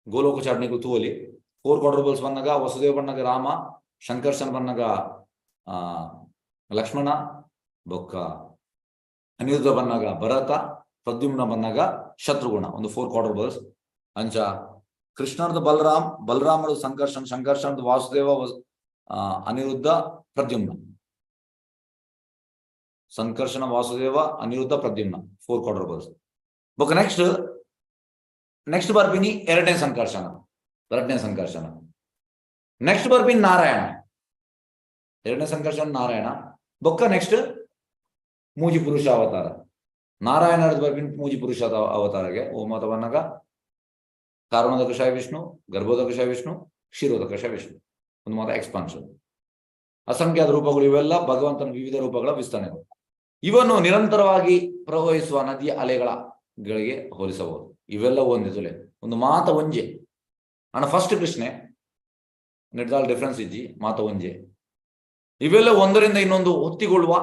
ಗೋಲೋಕ ಚಾಟ್ನಿಗೂ ತೂವಲಿ ಫೋರ್ ಕ್ವಾಡ್ರಬಲ್ಸ್ ಬಂದಾಗ ವಸುದೇವ ಬಣ್ಣಗ ರಾಮ, ಶಂಕರ್ಷಣ ಬಣ್ಣಗ ಲಕ್ಷ್ಮಣ, ಬೊಕ್ಕ ಅನಿರುದ್ಧ ಬಣ್ಣಗ ಭರತ, ಪ್ರದ್ಯುಮ್ನ ಬಣ್ಣಗ ಶತ್ರುಗುಣ, ಒಂದು ಫೋರ್ ಕ್ವಾಡ್ರಬಲ್ಸ್. ಅಂಚ ಕೃಷ್ಣರ್ದು ಬಲರಾಮ್, ಬಲರಾಮರು ಸಂಕರ್ಷಣ, ಸಂಕರ್ಷಣದ ವಾಸುದೇವ, ಅನಿರುದ್ಧ, ಪ್ರದ್ಯುಮ್ನ. ಸಂಕರ್ಷಣ, ವಾಸುದೇವ, ಅನಿರುದ್ಧ, ಪ್ರದ್ಯುಮ್ನ, ಫೋರ್ ಕ್ವಾಡ್ರಪಲ್ಸ್. ಬೊಕ ನೆಕ್ಸ್ಟ್ ನೆಕ್ಸ್ಟ್ ಬರ್ಪಿನಿ ಎರಡನೇ ಸಂಕರ್ಷಣ, ಎರಡನೇ ಸಂಕರ್ಷಣ. ನೆಕ್ಸ್ಟ್ ಬರ್ಪಿನಿ ನಾರಾಯಣ, ಎರಡನೇ ಸಂಕರ್ಷಣ ನಾರಾಯಣ. ಬೊಕ್ಕ ನೆಕ್ಸ್ಟ್ ಮೂಜಿ ಪುರುಷ ಅವತಾರ. ನಾರಾಯಣ ಬರ್ಪಿನಿ ಮೂಜಿ ಪುರುಷ ಅವತಾರಗೆ. ಓ ಮಾತ ಬನ್ನಗ ಕಾರಣೋದಕಶಾಯ ವಿಷ್ಣು, ಗರ್ಭೋದಕಶಾಯ ವಿಷ್ಣು, ಕ್ಷೀರೋದಕಶಾಯ ವಿಷ್ಣು. ಒಂದು ಮಾತ ಎಕ್ಸ್ಪಾನ್ಷನ್. ಅಸಂಖ್ಯಾತ ರೂಪಗಳು ಇವೆಲ್ಲ ಭಗವಂತನ ವಿವಿಧ ರೂಪಗಳ ವಿಸ್ತರಣೆಗಳು. ಇವನ್ನು ನಿರಂತರವಾಗಿ ಪ್ರವಹಿಸುವ ನದಿಯ ಅಲೆಗಳಿಗೆ ಹೋಲಿಸಬಹುದು. ಇವೆಲ್ಲ ಒಂದೇ ತುಲೆ, ಒಂದು ಮಾತ ಒಂಜೆ. ಅಣ್ಣ, ಫಸ್ಟ್ ಕೃಷ್ಣೆ ನಿರ್ದಾಲ್ ಡಿಫರೆನ್ಸ್ ಇಜ್ಜಿ, ಮಾತ ಒಂಜೆ. ಇವೆಲ್ಲ ಒಂದರಿಂದ ಇನ್ನೊಂದು ಹೊತ್ತಿಕೊಳ್ಳುವ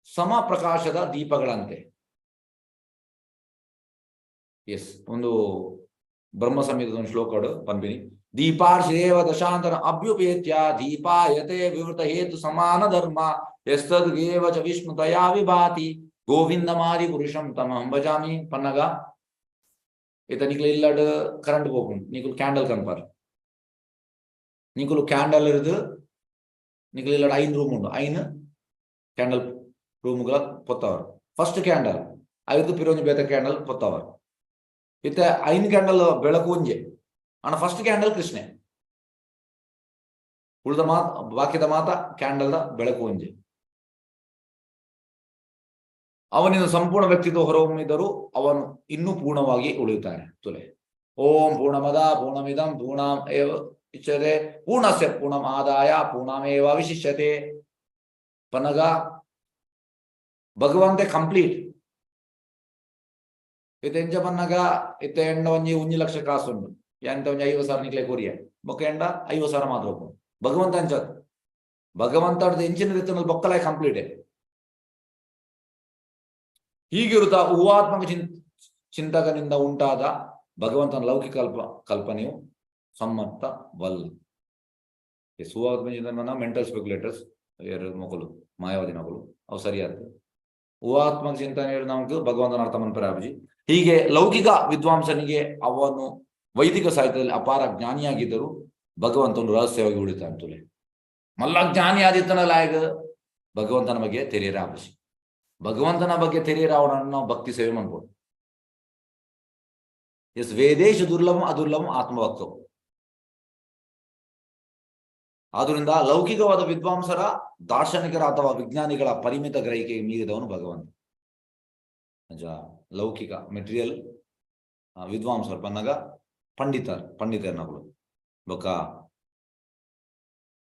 ಸಮ ಪ್ರಕಾಶದ ದೀಪಗಳಂತೆ. ಎಸ್, ಒಂದು ಬ್ರಹ್ಮ ಸಂಹಿತದ ಒಂದು ಶ್ಲೋಕಡು ಪನ್ಪಿನಿ. ದೀಪಾರ್ಷೇವ ದಶಾಂತರ ಅಭ್ಯುಪೇತ್ಯ ದೀಪಾಯತೆ ವಿವೃತ ಹೇತು ಸಮಾನ ಧರ್ಮ ಯಸ್ತದ್ಗೇವ ಚ ವಿಷ್ಣು ತಯಾ ವಿಭಾತಿ ಗೋವಿಂದ ಮಾದಿ ಪುರುಷಂ ತಮಹಂ ಭಜಾಮಿ. ಪನ್ನಗ ಇತ ನಿಕ್ಲು ಇಲ್ಲಡ್ ಕರೆಂಟ್ ಪೋಪುಂಡು, ನಿಕುಲು ಕ್ಯಾಂಡಲ್ ಕನ್ಪರ್. ನಿಕುಲು ಕ್ಯಾಂಡಲ್ ಇರುದು, ನಿಕುಲು ಇಲ್ಲಡ್ ಐನ್ ರೂಮ್ ಉಂಡು, ಐನ್ ಕ್ಯಾಂಡಲ್ ರೂಮ್ಗಳ ಪೊತ್ತವರು. ಫಸ್ಟ್ ಕ್ಯಾಂಡಲ್ ಐದು ಪಿರೋಂಜಿ ಬೇತ ಕ್ಯಾಂಡಲ್ ಪೊತ್ತವರು. ಇತ್ತೆ ಐನ್ ಕ್ಯಾಂಡಲ್ ಬೆಳಕು ಒಂಜೆ. ಅಣ್ಣ, ಫಸ್ಟ್ ಕ್ಯಾಂಡಲ್ ಕೃಷ್ಣೆ, ಉಳಿದ ಮಾತ ಬಾಕಿದ ಮಾತ ಕ್ಯಾಂಡಲ್ದ ಬೆಳಕು ಒಂಜೆ. ಅವನಿಂದ ಸಂಪೂರ್ಣ ವ್ಯಕ್ತಿತ್ವ ಹೊರಹೊಮ್ಮಿದರೂ ಅವನು ಇನ್ನೂ ಪೂರ್ಣವಾಗಿ ಉಳಿಯುತ್ತಾನೆ. ತುಲೆ, ಓಂ ಪೂರ್ಣಮದ ಪೂರ್ಣಮಿದಂ ಪೂರ್ಣಂ ಏವ ಇಚ್ಛತೆ ಪೂರ್ಣಸ್ಯ ಪೂರ್ಣಂ ಆದಾಯ ಪೂರ್ಣಮೇವ ವಿಶಿಷ್ಯತೆ. ಪನಗ ಭಗವಂತೆ ಕಂಪ್ಲೀಟ್. ಇತ್ತೆ ಎಂಚ ಪನ್ನಗ, ಇತ್ತೆ ಎಂಡ ಒಂಜಿ ಒಂಜಿ ಲಕ್ಷ ಕಾಸುಂಡು, ಎಂತ ಒಂಜಿ 50,000 ನಿಕ್ಲೆ ಕೊರಿಯ, ಬೊಕ್ಕ ಎಂಡ 50,000 ಮಾತ್ರ ಉಪ್ಪುಂಡು. ಭಗವಂತ ಅಂಚತ್. ಭಗವಂತ ಎಂಚಿನ ರೀತಿಯಲ್ಲಿ ಬೊಕ್ಕಲಾಯ್ ಕಂಪ್ಲೀಟ್. ಹೀಗಿರುತ್ತಾ ಊಹಾತ್ಮಕ ಚಿಂತಕನಿಂದ ಉಂಟಾದ ಭಗವಂತನ ಲೌಕಿಕ ಕಲ್ಪನೆಯು ಸಮ್ಮತವಲ್ಲ. ಊಹಾತ್ಮಕ ಚಿಂತನ, ಮೆಂಟಲ್ ಸ್ಪೆಕ್ಯುಲೇಟರ್ಸ್ ಮೊಕಲು ಮಾಯಾವಾದಿ ನಕಲು, ಅವು ಸರಿಯಾದ ಊಹಾತ್ಮಕ ಚಿಂತನೆ. ನಮಗೆ ಭಗವಂತನ ಅರ್ಥ ಮನ್ಪರಾಬಜಿ. ಹೀಗೆ ಲೌಕಿಕ ವಿದ್ವಾಂಸನಿಗೆ ಅವನು ವೈದಿಕ ಸಾಹಿತ್ಯದಲ್ಲಿ ಅಪಾರ ಜ್ಞಾನಿಯಾಗಿದ್ದರು ಭಗವಂತನು ರಹಸ್ಯವಾಗಿ ಉಳಿತಾನೆ. ತುಲೆ, ಮಲ್ಲ ಜ್ಞಾನಿ ಆದಿತ್ತನ ಲಾಯಗ ಭಗವಂತನ ಬಗ್ಗೆ ತೆರಿಯರ ಆಬಜಿ. ಭಗವಂತನ ಬಗ್ಗೆ ತೆರಿಯರ ಅವನನ್ನು ನಾವು ಭಕ್ತಿ ಸೇವೆ ಮಾಡ್ಬೋದು. ಎಸ್, ವೇದೇಶು ದುರ್ಲಭಂ ಅದುರ್ಲಭಂ ಆತ್ಮಭಕ್ತವು. ಆದ್ರಿಂದ ಲೌಕಿಕವಾದ ವಿದ್ವಾಂಸರ, ದಾರ್ಶನಿಕರ ಅಥವಾ ವಿಜ್ಞಾನಿಗಳ ಪರಿಮಿತ ಗ್ರಹಿಕೆಗೆ ಮೀರಿದವನು ಭಗವಂತ. ನಿಜ, ಲೌಕಿಕ ಮೆಟೀರಿಯಲ್ ವಿದ್ವಾಂಸರು ಪನ್ನಗ ಪಂಡಿತರ್, ಪಂಡಿತರ್ನಗಳು, ಬೊಕ್ಕ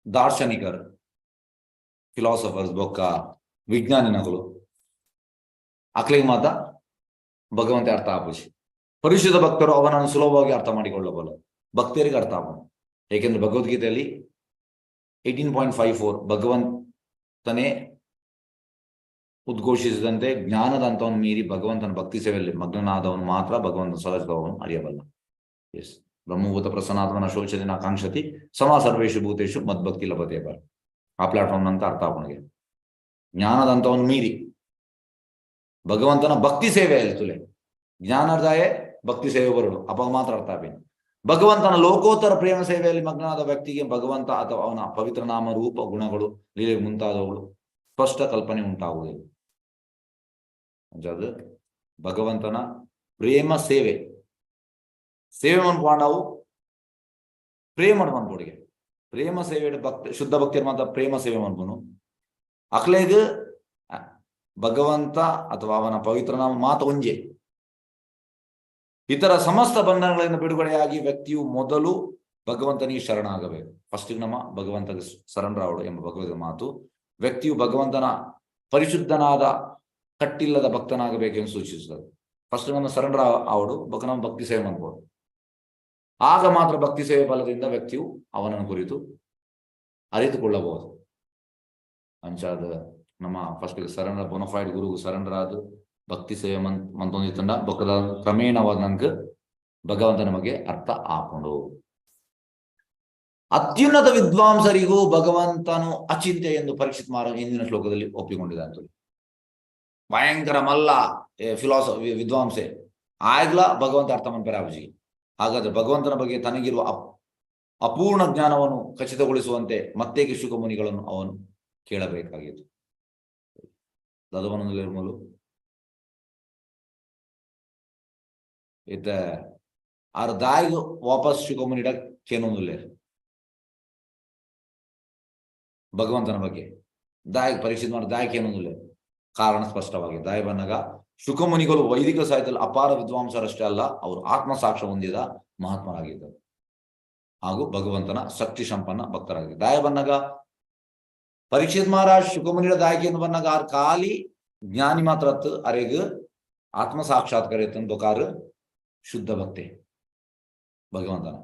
ದಾರ್ಶನಿಕರು, ಫಿಲಾಸಫರ್ಸ್, ಬೊಕ್ಕ ವಿಜ್ಞಾನಿನಗಳು, ಅಕ್ಲಿಗೆ ಮಾತ ಭಗವಂತ ಅರ್ಥ ಆಪುಜಿ. ಪರಿಶುದ್ಧ ಭಕ್ತರು ಅವನನ್ನು ಸುಲಭವಾಗಿ ಅರ್ಥ ಮಾಡಿಕೊಳ್ಳಬಲ್ಲ. ಭಕ್ತರಿಗೆ ಅರ್ಥ ಆಪುಂಡು. ಏಕೆಂದ್ರೆ ಭಗವದ್ಗೀತೆಯಲ್ಲಿ 18.54 ಭಗವಂತನೇ ಉದ್ಘೋಷಿಸಿದಂತೆ ಜ್ಞಾನದ ಹಂತವನ್ನು ಮೀರಿ ಭಗವಂತನ ಭಕ್ತಿ ಸೇವೆಯಲ್ಲಿ ಮಗ್ನನಾದವನು ಮಾತ್ರ ಭಗವಂತನ ಸಹಜವನ್ನು ಅರಿಯಬಲ್ಲ. ಎಸ್, ಬ್ರಹ್ಮಭೂತ ಪ್ರಸನ್ನಾತ್ಮನ ಶೋಚತಿ ನ ಕಾಂಕ್ಷತಿ ಸಮಃ ಸರ್ವೇಷು ಭೂತೇಷು ಮದ್ಭಕ್ತಿ ಲಭತೆ ಬರ್. ಆ ಪ್ಲಾಟ್ಫಾರ್ಮ್ ಅಂತ ಅರ್ಥ ಆಪಣಿಗೆ. ಜ್ಞಾನದ ಹಂತವನ್ನು ಮೀರಿ ಭಗವಂತನ ಭಕ್ತಿ ಸೇವೆಯಲ್ಲಿ, ತುಲೆ, ಜ್ಞಾನದಾಯೇ ಭಕ್ತಿ ಸೇವೆ ಬರಡು, ಅವಾಗ ಮಾತ್ರ ಅರ್ಥ ಆಪಿನ. ಭಗವಂತನ ಲೋಕೋತ್ತರ ಪ್ರೇಮ ಸೇವೆಯಲ್ಲಿ ಮಗ್ನನಾದ ವ್ಯಕ್ತಿಗೆ ಭಗವಂತ ಅಥವಾ ಅವನ ಪವಿತ್ರ ನಾಮ, ರೂಪ, ಗುಣಗಳು, ಲೀಲೆ ಮುಂತಾದವುಗಳು ಸ್ಪಷ್ಟ ಕಲ್ಪನೆ ಉಂಟಾಗುವುದಿಲ್ಲ. ಅದು ಭಗವಂತನ ಪ್ರೇಮ ಸೇವೆ, ಸೇವೆ ಮನ್ಪು, ಪ್ರೇಮ ಮನ್ಪೋಡಿಗೆ. ಪ್ರೇಮ ಸೇವೆ, ಭಕ್ತಿ, ಶುದ್ಧ ಭಕ್ತಿಯರ್ ಮಾತ್ರ ಪ್ರೇಮ ಸೇವೆ ಮನ್ಪುನು. ಅಕ್ಲೇಗ್ ಭಗವಂತ ಅಥವಾ ಅವನ ಪವಿತ್ರ ನಾಮ ಮಾತ ಒಂಜೆ. ಇತರ ಸಮಸ್ತ ಬಂಧನಗಳಿಂದ ಬಿಡುಗಡೆಯಾಗಿ ವ್ಯಕ್ತಿಯು ಮೊದಲು ಭಗವಂತನಿಗೆ ಶರಣಾಗಬೇಕು. ಫಸ್ಟ್ ನಮ್ಮ ಭಗವಂತಗೆ ಶರಣರಾವಡು ಎಂಬ ಭಗವದ್ ಮಾತು ವ್ಯಕ್ತಿಯು ಭಗವಂತನ ಪರಿಶುದ್ಧನಾದ ಕಟ್ಟಿಲ್ಲದ ಭಕ್ತನಾಗಬೇಕೆಂದು ಸೂಚಿಸುತ್ತದೆ. ಫಸ್ಟ್ ನಮ್ಮ ಸರೆಂಡರ್ ಆವಡು, ಬೊಕ ನಮ್ಮ ಭಕ್ತಿ ಸೇವೆ ಮಾಡ್ಬೋದು. ಆಗ ಮಾತ್ರ ಭಕ್ತಿ ಸೇವೆ ಬಲದಿಂದ ವ್ಯಕ್ತಿಯು ಅವನನ್ನು ಕುರಿತು ಅರಿತುಕೊಳ್ಳಬಹುದು. ಅಂಚಾದ ನಮ್ಮ ಫಸ್ಟ್ ಸರೆಂಡರ್, ಬೊನಫೈಡ್ ಗುರುಗು ಸರೆಂಡರ್ ಆದ ಭಕ್ತಿ ಸೇವೆ ಮಂತೊಂದಿತ್ತಂಡ ಬೊಕ್ಕದ ಕ್ರಮೇಣವಾದ ನಂಗೆ ಭಗವಂತನ ಬಗ್ಗೆ ಅರ್ಥ ಆಪುಂಡು. ಅತ್ಯುನ್ನತ ವಿದ್ವಾಂಸರಿಗೂ ಭಗವಂತನು ಅಚಿಂತ್ಯ ಎಂದು ಪರೀಕ್ಷಿತ್ ಮಹಾರಾಜ ಹಿಂದಿನ ಶ್ಲೋಕದಲ್ಲಿ ಒಪ್ಪಿಕೊಂಡಿದ್ದಾನೆ ಅಂತ. ಭಯಂಕರ ಮಲ್ಲ ಫಿಲಾಸಫಿ ವಿದ್ವಾಂಸೆ ಆಗ್ಲ ಭಗವಂತ ಅರ್ಥ ಮನ್ಪೆರೆ ಆಪುಜಿ. ಹಾಗಾದರೆ ಭಗವಂತನ ಬಗ್ಗೆ ತನಗಿರುವ ಅಪೂರ್ಣ ಜ್ಞಾನವನ್ನು ಖಚಿತಗೊಳಿಸುವಂತೆ ಮತ್ತೇಕೆ ಶುಕಮುನಿಗಳನ್ನು ಅವನು ಕೇಳಬೇಕಾಗಿತ್ತು? ದದವನದಲ್ಲಿರುಮಲು ಇತ್ತ ಆರ್ ದಾಯಿಗ್ ವಾಪಸ್ ಶುಕಮುನಿಡ ಕೇನೊಂದುಲ್ಲೇರ್ ಭಗವಂತನ ಬಗ್ಗೆ. ದಾಯಿಗ್ ಪರೀಕ್ಷಿತ ಮಾಡಿ ದಾಯಿಗೆ ಏನೊಂದುಲ್ಲೇರ್. ಕಾರಣ ಸ್ಪಷ್ಟವಾಗಿ ದಾಯಿ ಬನ್ನಗ ಶುಕಮುನಿಗಳು ವೈದಿಕ ಸಾಹಿತ್ಯದಲ್ಲಿ ಅಪಾರ ವಿದ್ವಾಂಸರಷ್ಟೇ ಅಲ್ಲ, ಅವರು ಆತ್ಮಸಾಕ್ಷ್ಯ ಹೊಂದಿದ ಮಹಾತ್ಮರಾಗಿದ್ದರು ಹಾಗೂ ಭಗವಂತನ ಶಕ್ತಿ ಸಂಪನ್ನ ಭಕ್ತರಾಗಿದ್ದರು. ದಾಯ ಬನ್ನಗ ಪರೀಕ್ಷಿತ್ ಮಹಾರಾಜ್ ಶುಕಮುನಿಯ ದಾಯಕಿಯನ್ನು ಬನ್ನಗ ಆರ್ ಖಾಲಿ ಜ್ಞಾನಿ ಮಾತ್ರ ಅರೆಗ್ ಆತ್ಮ ಸಾಕ್ಷಾತ್ಕಾರ ಬೊಕಾರು ಶುದ್ಧ ಭಕ್ತಿ ಭಗವಂತನ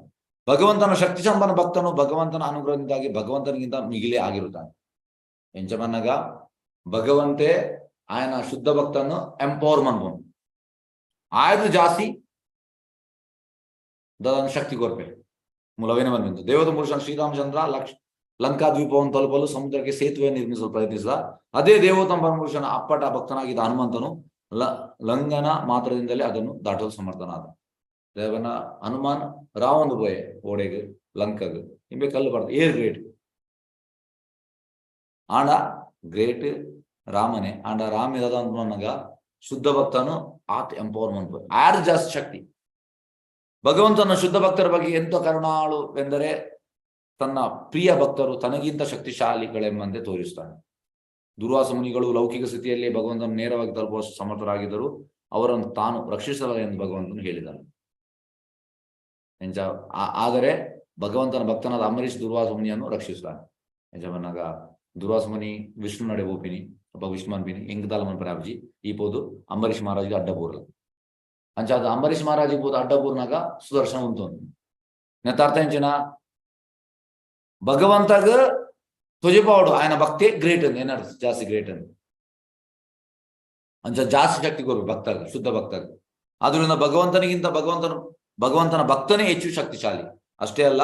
ಭಗವಂತನ ಶಕ್ತಿ ಸಂಪನ್ನ ಭಕ್ತನು ಭಗವಂತನ ಅನುಗ್ರಹದಿಂದಾಗಿ ಭಗವಂತನಿಗಿಂತ ಮಿಗಿಲೇ ಆಗಿರುತ್ತಾನೆ. ಎಂಚ ಬನ್ನಗ ಭಗವಂತೆ ಆಯನ ಶುದ್ಧ ಭಕ್ತನ್ನು ಎಂಪವರ್ ಮನ್ಪುನು, ಆಯ್ದು ಜಾಸ್ತಿ ದದನ ಶಕ್ತಿ ಕೊರ್ಪೆ ಮೂಲವೇನೆ ಬಂದಿತ್ತು. ದೇವದ ಪುರುಷನ ಶ್ರೀರಾಮಚಂದ್ರ ಲಂಕಾ ದ್ವೀಪವನ್ನು ತಲುಪಲು ಸಮುದ್ರಕ್ಕೆ ಸೇತುವೆ ನಿರ್ಮಿಸಲು ಪ್ರಯತ್ನಿಸಿದ. ಅದೇ ದೇವೋತ್ತಮ ಪರಮಪುರುಷನ ಅಪ್ಪಟ ಭಕ್ತನಾಗಿದ್ದ ಹನುಮಂತನು ಲಂಗನ ಮಾತ್ರದಿಂದಲೇ ಅದನ್ನು ದಾಟಲು ಸಮರ್ಥನಾದ. ದೇವನ ಹನುಮಾನ್ ರಾವೊಂದು ಪೋಯೆ ಓಡೆಗ್ ಲಂಕಗ್ ಇಂಬೆ ಕಲ್ಲು ಬರ್ತ ಏರ್ ಗ್ರೇಟ್ ಆಂಡ ಗ್ರೇಟ್ ರಾಮನೇ. ಆಂಡ ರಾಮ ಇರದ ಶುದ್ಧ ಭಕ್ತನು ಆತ್ ಎಂಪವರ್ ಮನ್ಪು ಆರ್ ಜಾಸ್ತಿ ಶಕ್ತಿ. ಭಗವಂತನ ಶುದ್ಧ ಭಕ್ತರ ಬಗ್ಗೆ ಎಂತ ಕರುಣಾಳು ಎಂದರೆ ತನ್ನ ಪ್ರಿಯ ಭಕ್ತರು ತನಗಿಂತ ಶಕ್ತಿಶಾಲಿಗಳೆಂಬಂತೆ ತೋರಿಸ್ತಾನೆ. ದುರ್ವಾಸ ಮುನಿಗಳು ಲೌಕಿಕ ಸ್ಥಿತಿಯಲ್ಲಿ ಭಗವಂತನ ನೇರವಾಗಿ ತಲುಪುವಷ್ಟು ಸಮರ್ಥರಾಗಿದ್ದರು, ಅವರನ್ನು ತಾನು ರಕ್ಷಿಸಲ್ಲ ಎಂದು ಭಗವಂತನು ಹೇಳಿದನು. ಎಂಚ ಆದರೆ ಭಗವಂತನ ಭಕ್ತನಾದ ಅಂಬರೀಷ್ ದುರ್ವಾಸ ಮುನಿಯನ್ನು ರಕ್ಷಿಸ್ತಾನೆ. ಎಂಚ ದುರ್ವಾಸ ಮುನಿ ವಿಷ್ಣು ನಡೆ ಹೋಪಿನಿ ಒಬ್ಬ ವಿಷ್ಣು ಅನ್ಪಿನಿ ಎಂಗ್ ಮನ್ಪರಾಬ್ಜಿ ಈ ಪೋದು ಅಂಬರೀಷ್ ಮಹಾರಾಜ್ಗೆ ಅಡ್ಡ ಬೂರ್ಲ. ಅಂಚಾದ ಅಂಬರೀಷ್ ಮಹಾರಾಜಿಗೆ ಪೋದು ಅಡ್ಡ ಬೂರ್ನಾಗ ಸುದರ್ಶನ ಉಂಟು. ನೆತ್ತಾರ್ಥ ಎಂಚಿನ ಭಗವಂತಗ ತೊಜಪಾವಡು ఆయన ಭಕ್ತಿ ಗ್ರೇಟ್ ಅಂತ ಏನಾರು ಜಾಸ್ತಿ ಗ್ರೇಟ್ ಅಂತ ಅಂಚ ಜಾಸ್ತಿ ಶಕ್ತಿ ಕೊರು ಭಕ್ತಾಗ ಶುದ್ಧ ಭಕ್ತಾಗ. ಆದ್ರಿಂದ ಭಗವಂತನಿಗಿಂತ ಭಗವಂತನ ಭಕ್ತನೇ ಹೆಚ್ಚು ಶಕ್ತಿಶಾಲಿ. ಅಷ್ಟೇ ಅಲ್ಲ,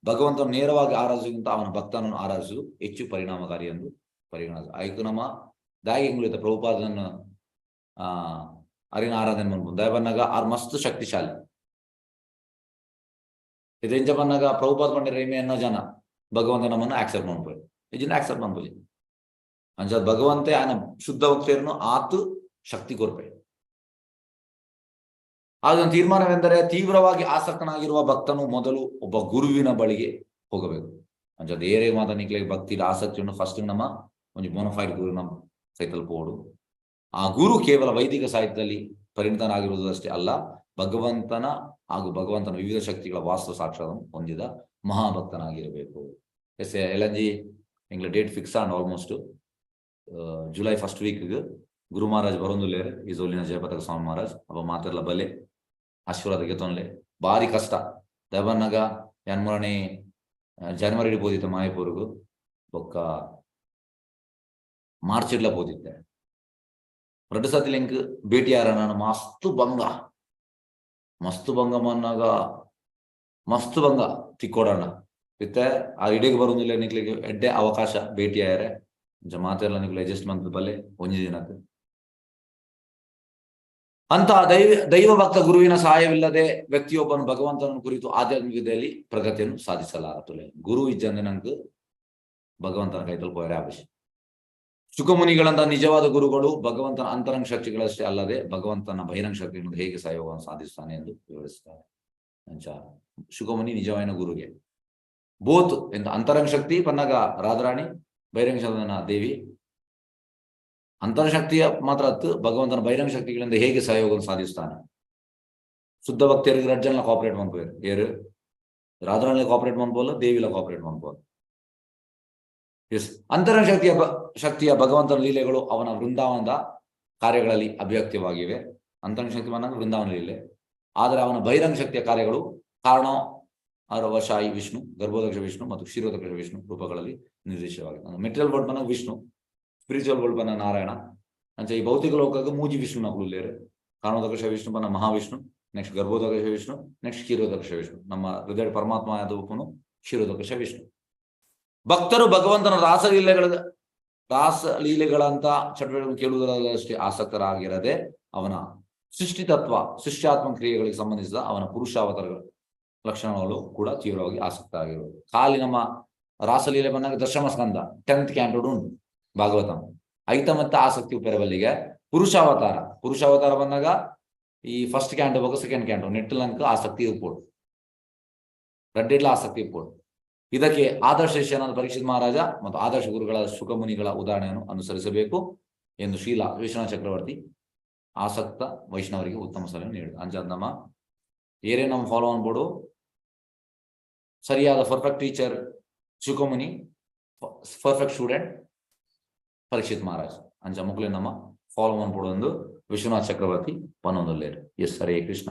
ಭಗವಂತನ ನೇರವಾಗಿ ಆರಾಧಿಸುವುದಕ್ಕಿಂತ ಅವನ ಭಕ್ತನನ್ನು ಆರಾಧಿಸುವುದು ಹೆಚ್ಚು ಪರಿಣಾಮಕಾರಿ ಎಂದು ಪರಿಗಣಿಸ. ಐಕು ನಮ್ಮ ದಾಯಿ ಎಂಗುಳಿತ ಪ್ರಭುಪಾದನ ಅರಿನ ಆರಾಧನೆ ಮನ್ಪು ದಯ ಬನ್ನಾಗ ಆರ್ ಮಸ್ತ್ ಶಕ್ತಿಶಾಲಿ. ಇದೆಂಚ ಬನ್ನಾಗ ಪ್ರಭುಪಾದ ಪಂಡಿರ ಎಮ್ಮೆ ಎನ್ನೋ ಜನ ಭಗವಂತ ನಮ್ಮನ್ನು ಆಕ್ಸೆಪ್ಟ್ ಮನ್ಪುವೆ ಇದನ್ನ ಆಕ್ಸೆಪ್ಟ್ ಮನ್ಪುಜಿ. ಅಂಚ ಭಗವಂತೆ ಆಯನ ಶುದ್ಧ ಭಕ್ತಿಯನ್ನು ಆತು ಶಕ್ತಿ ಕೊರ್ಪೆ. ಆದ ತೀರ್ಮಾನವೆಂದರೆ ತೀವ್ರವಾಗಿ ಆಸಕ್ತನಾಗಿರುವ ಭಕ್ತನು ಮೊದಲು ಒಬ್ಬ ಗುರುವಿನ ಬಳಿಗೆ ಹೋಗಬೇಕು. ಅಂಚ ಬೇರೆ ಮಾತ ನಿಕ್ಲೆಗ್ ಭಕ್ತಿ ಆಸಕ್ತಿಯನ್ನು ಫಸ್ಟ್ ನಮ್ಮ ಒಂಜಿ ಬೋನಫೈಡ್ ಗುರು ನಮ್ಮ ಕೈತಲ್ ಪೋಡು. ಆ ಗುರು ಕೇವಲ ವೈದಿಕ ಸಾಹಿತ್ಯದಲ್ಲಿ ಪರಿಣಿತನಾಗಿರುವುದಷ್ಟೇ ಅಲ್ಲ, ಭಗವಂತನ ಹಾಗೂ ಭಗವಂತನ ವಿವಿಧ ಶಕ್ತಿಗಳ ವಾಸ್ತು ಸಾಕ್ಷಾತ್ ಹೊಂದಿದ ಮಹಾಭಕ್ತನಾಗಿರಬೇಕು. ಎಸ್ ಎಲಂಜಿ ಎಂಗ್ಲ date fix and almost July first week Guru Maharaj ಬರೋಂದುಲ್ಲೇರ್ ಈ ಜೋಲಿನ ಜಯಪತಾಕ ಸ್ವಾಮಿ ಮಹಾರಾಜ್ ಅಪ್ಪ ಮಾತೆರ್ಲ ಬಲೆ ಆಶೀರ್ವಾದ ಗೆತೊನ್ಲೆ. ಬಾರಿ ಕಷ್ಟ ದಯಬನ್ನಗ ಯಾನ್ಮುರಣಿ ಜನವರಿ ಪೋದಿತ್ತೆ ಮಾಯಪೂರ್ಗು ಬೊಕ್ಕ ಮಾರ್ಚ್ ಇಡ್ಲ ಪೋದಿತ್ತೆ. ರಡ್ಡು ಸತಿ ಎಂಕ್ ಭೇಟಿ ಆರ ನಾನು ಮಸ್ತ್ ಬಂಗ ಮಸ್ತ್ ಬಂಗ ಮನ್ನಾಗ ಮಸ್ತ್ ಬಂಗ ತಿಕ್ಕೋಡಣ್ಣ ಇತ್ತೆ ಆ ಇಡೀಗ್ ಬರೋದಿಲ್ಲ ನಿಕ್ಲಿಗೆ ಎಡ್ಡೆ ಅವಕಾಶ ಭೇಟಿ ಆಯರೆ ಅಂಚ ಮಾತೆರ್ಲ ನಿಕ್ಲೆ ಅಡ್ಜಸ್ಟ್ ಮಂತ್ ಬಲ್ಲೆ ಒಂಜಿ ದಿನಕ್ಕೆ. ಅಂತ ದೈವ ಭಕ್ತ ಗುರುವಿನ ಸಹಾಯವಿಲ್ಲದೆ ವ್ಯಕ್ತಿಯೊಬ್ಬನು ಭಗವಂತನನ್ನು ಕುರಿತು ಆಧ್ಯಾತ್ಮಿಕತೆಯಲ್ಲಿ ಪ್ರಗತಿಯನ್ನು ಸಾಧಿಸಲಾರತುಲೆ. ಗುರು ಇಜ್ಜಂದೆ ನಂಗೆ ಭಗವಂತನ ಕೈತಲ್ ಪೋಯರೆ ಆಪುಜಿ. ಶುಕಮುನಿಗಳಂತ ನಿಜವಾದ ಗುರುಗಳು ಭಗವಂತನ ಅಂತರಂಗ ಶಕ್ತಿಗಳಷ್ಟೇ ಅಲ್ಲದೆ ಭಗವಂತನ ಬಹಿರಂಗ ಶಕ್ತಿಗಳನ್ನು ಹೇಗೆ ಸಹಯೋಗವನ್ನು ಸಾಧಿಸುತ್ತಾನೆ ಎಂದು ವಿವರಿಸುತ್ತಾರೆ. ಅಂಚ ಶುಕಮುನಿ ನಿಜವಾದ ಗುರುಗೆ ಬೋತ್ ಎಂತ ಅಂತರಂಗ ಶಕ್ತಿ ಪನ್ನಗ ರಾಧಾರಾಣಿ, ಬಹಿರಂಗ ಶಕ್ತಿನ ದೇವಿ. ಅಂತರಶಕ್ತಿಯ ಮಾತ್ರ ಅತ್ತು ಭಗವಂತನ ಬಹಿರಂಗ ಶಕ್ತಿಗಳಿಂದ ಹೇಗೆ ಸಹಯೋಗವನ್ನು ಸಾಧಿಸುತ್ತಾನೆ. ಶುದ್ಧ ಭಕ್ತರಿಗೆ ರಡ್ಡ್ ಜನಲ ಕೋಆಪರೇಟ್ ಮನ್ಪುವೆರ್, ಏರು ರಾಧಾರಾಣಿ ಕೋಆಪರೇಟ್ ಮನ್ಪೋಲು, ದೇವಿಲ ಕೋಆಪರೇಟ್ ಮನ್ಪೋಲು. ಎಸ್ ಅಂತರಂಗ ಶಕ್ತಿಯ ಭಗವಂತನ ಲೀಲೆಗಳು ಅವನ ವೃಂದಾವನದ ಕಾರ್ಯಗಳಲ್ಲಿ ಅಭಿವ್ಯಕ್ತವಾಗಿವೆ. ಅಂತರಂಗ ಶಕ್ತಿ ಬಂದಾಗ ವೃಂದಾವನ ಲೀಲೆ, ಆದರೆ ಅವನ ಬಹಿರಂಗ ಶಕ್ತಿಯ ಕಾರ್ಯಗಳು ಕಾರಣ ವಶಾಯಿ ವಿಷ್ಣು, ಗರ್ಭೋದಕ್ಷ ವಿಷ್ಣು ಮತ್ತು ಕ್ಷೀರೋದಕ್ಷ ವಿಷ್ಣು ರೂಪಗಳಲ್ಲಿ ನಿರ್ದೇಶವಾಗಿದೆ. ಮೆಟೀರಿಯಲ್ ವರ್ಲ್ಡ್ ಬಂದಾಗ ವಿಷ್ಣು, ಸ್ಪಿರಿಚುವಲ್ ವರ್ಲ್ಡ್ ಬಂದ ನಾರಾಯಣ. ಅಂಚ ಈ ಭೌತಿಕ ಲೋಕಕ್ಕೆ ಮೂಜಿ ವಿಷ್ಣು ನಕುಲೇರು, ಕಾರಣೋದಕ್ಷ ವಿಷ್ಣು ಬಂದ ಮಹಾವಿಷ್ಣು, ನೆಕ್ಸ್ಟ್ ಗರ್ಭೋದಕ್ಷ ವಿಷ್ಣು, ನೆಕ್ಸ್ಟ್ ಕ್ಷೀರೋದಕ್ಷ ವಿಷ್ಣು. ನಮ್ಮ ಹೃದಯ ಪರಮಾತ್ಮ ಆದ ಕ್ಷೀರೋದಕ್ಷ ವಿಷ್ಣು. ಭಕ್ತರು ಭಗವಂತನ ರಾಸಲೀಲೆಗಳಂತ ಚಟುವಟಿಕೆಗಳನ್ನು ಕೇಳುವುದರಲ್ಲಷ್ಟೇ ಆಸಕ್ತರಾಗಿರದೆ ಅವನ ಸೃಷ್ಟಿತತ್ವ ಸೃಷ್ಟ್ಯಾತ್ಮಕ ಕ್ರಿಯೆಗಳಿಗೆ ಸಂಬಂಧಿಸಿದ ಅವನ ಪುರುಷಾವತಾರಗಳ ಲಕ್ಷಣಗಳು ಕೂಡ ತೀವ್ರವಾಗಿ ಆಸಕ್ತ ಆಗಿರುವುದು. ಖಾಲಿ ನಮ್ಮ ರಾಸಲೀಲೆ ಬಂದಾಗ ದಶಮ ಸ್ಕಂದ 10th ಕ್ಯಾಂಟೋಡ್ ಉಂಟು ಭಾಗವತಂ. ಐತ ಮತ್ತೆ ಆಸಕ್ತಿ ಉಪ್ಪೆರಬಲ್ಲಿಗೆ ಪುರುಷಾವತಾರ. ಪುರುಷಾವತಾರ ಬಂದಾಗ ಈ ಫಸ್ಟ್ ಕ್ಯಾಂಟೋ ಬೊಕ ಸೆಕೆಂಡ್ ಕ್ಯಾಂಟೋ ನೆಟ್ಟಲಂಕ ಆಸಕ್ತಿ ಇರ್ಬೋದು, ರಡ್ಡೆಡ್ಲ ಆಸಕ್ತಿ ಇರ್ಬೋದು. ಇದಕ್ಕೆ ಆದರ್ಶ ಶಿಷ್ಯನಾದ ಪರೀಕ್ಷಿತ್ ಮಹಾರಾಜ ಮತ್ತು ಆದರ್ಶ ಗುರುಗಳ ಶುಕಮುನಿಗಳ ಉದಾಹರಣೆಯನ್ನು ಅನುಸರಿಸಬೇಕು ಎಂದು ಶ್ರೀಲಾ ವಿಶ್ವನಾಥ ಚಕ್ರವರ್ತಿ ಆಸಕ್ತ ವೈಷ್ಣವರಿಗೆ ಉತ್ತಮ ಸಲಹೆ ನೀಡಿದ. ಅಂಚಾದ ನಮ್ಮ ಏರೇ ನಮ್ಮ ಫಾಲೋ ಅನ್ಬೋಡು. ಸರಿಯಾದ perfect teacher Shukamuni, perfect student Parikshith Maharaj. ಅಂಚ ಮುಕ್ಲೆ ನಮ್ಮ ಫಾಲೋ ಅನ್ಬೋಡು ಒಂದು ವಿಶ್ವನಾಥ್ ಚಕ್ರವರ್ತಿ ಪನ್ನೊಂದುಲ್ಲೇರು. ಎಸ್, ಹರೇ ಕೃಷ್ಣ.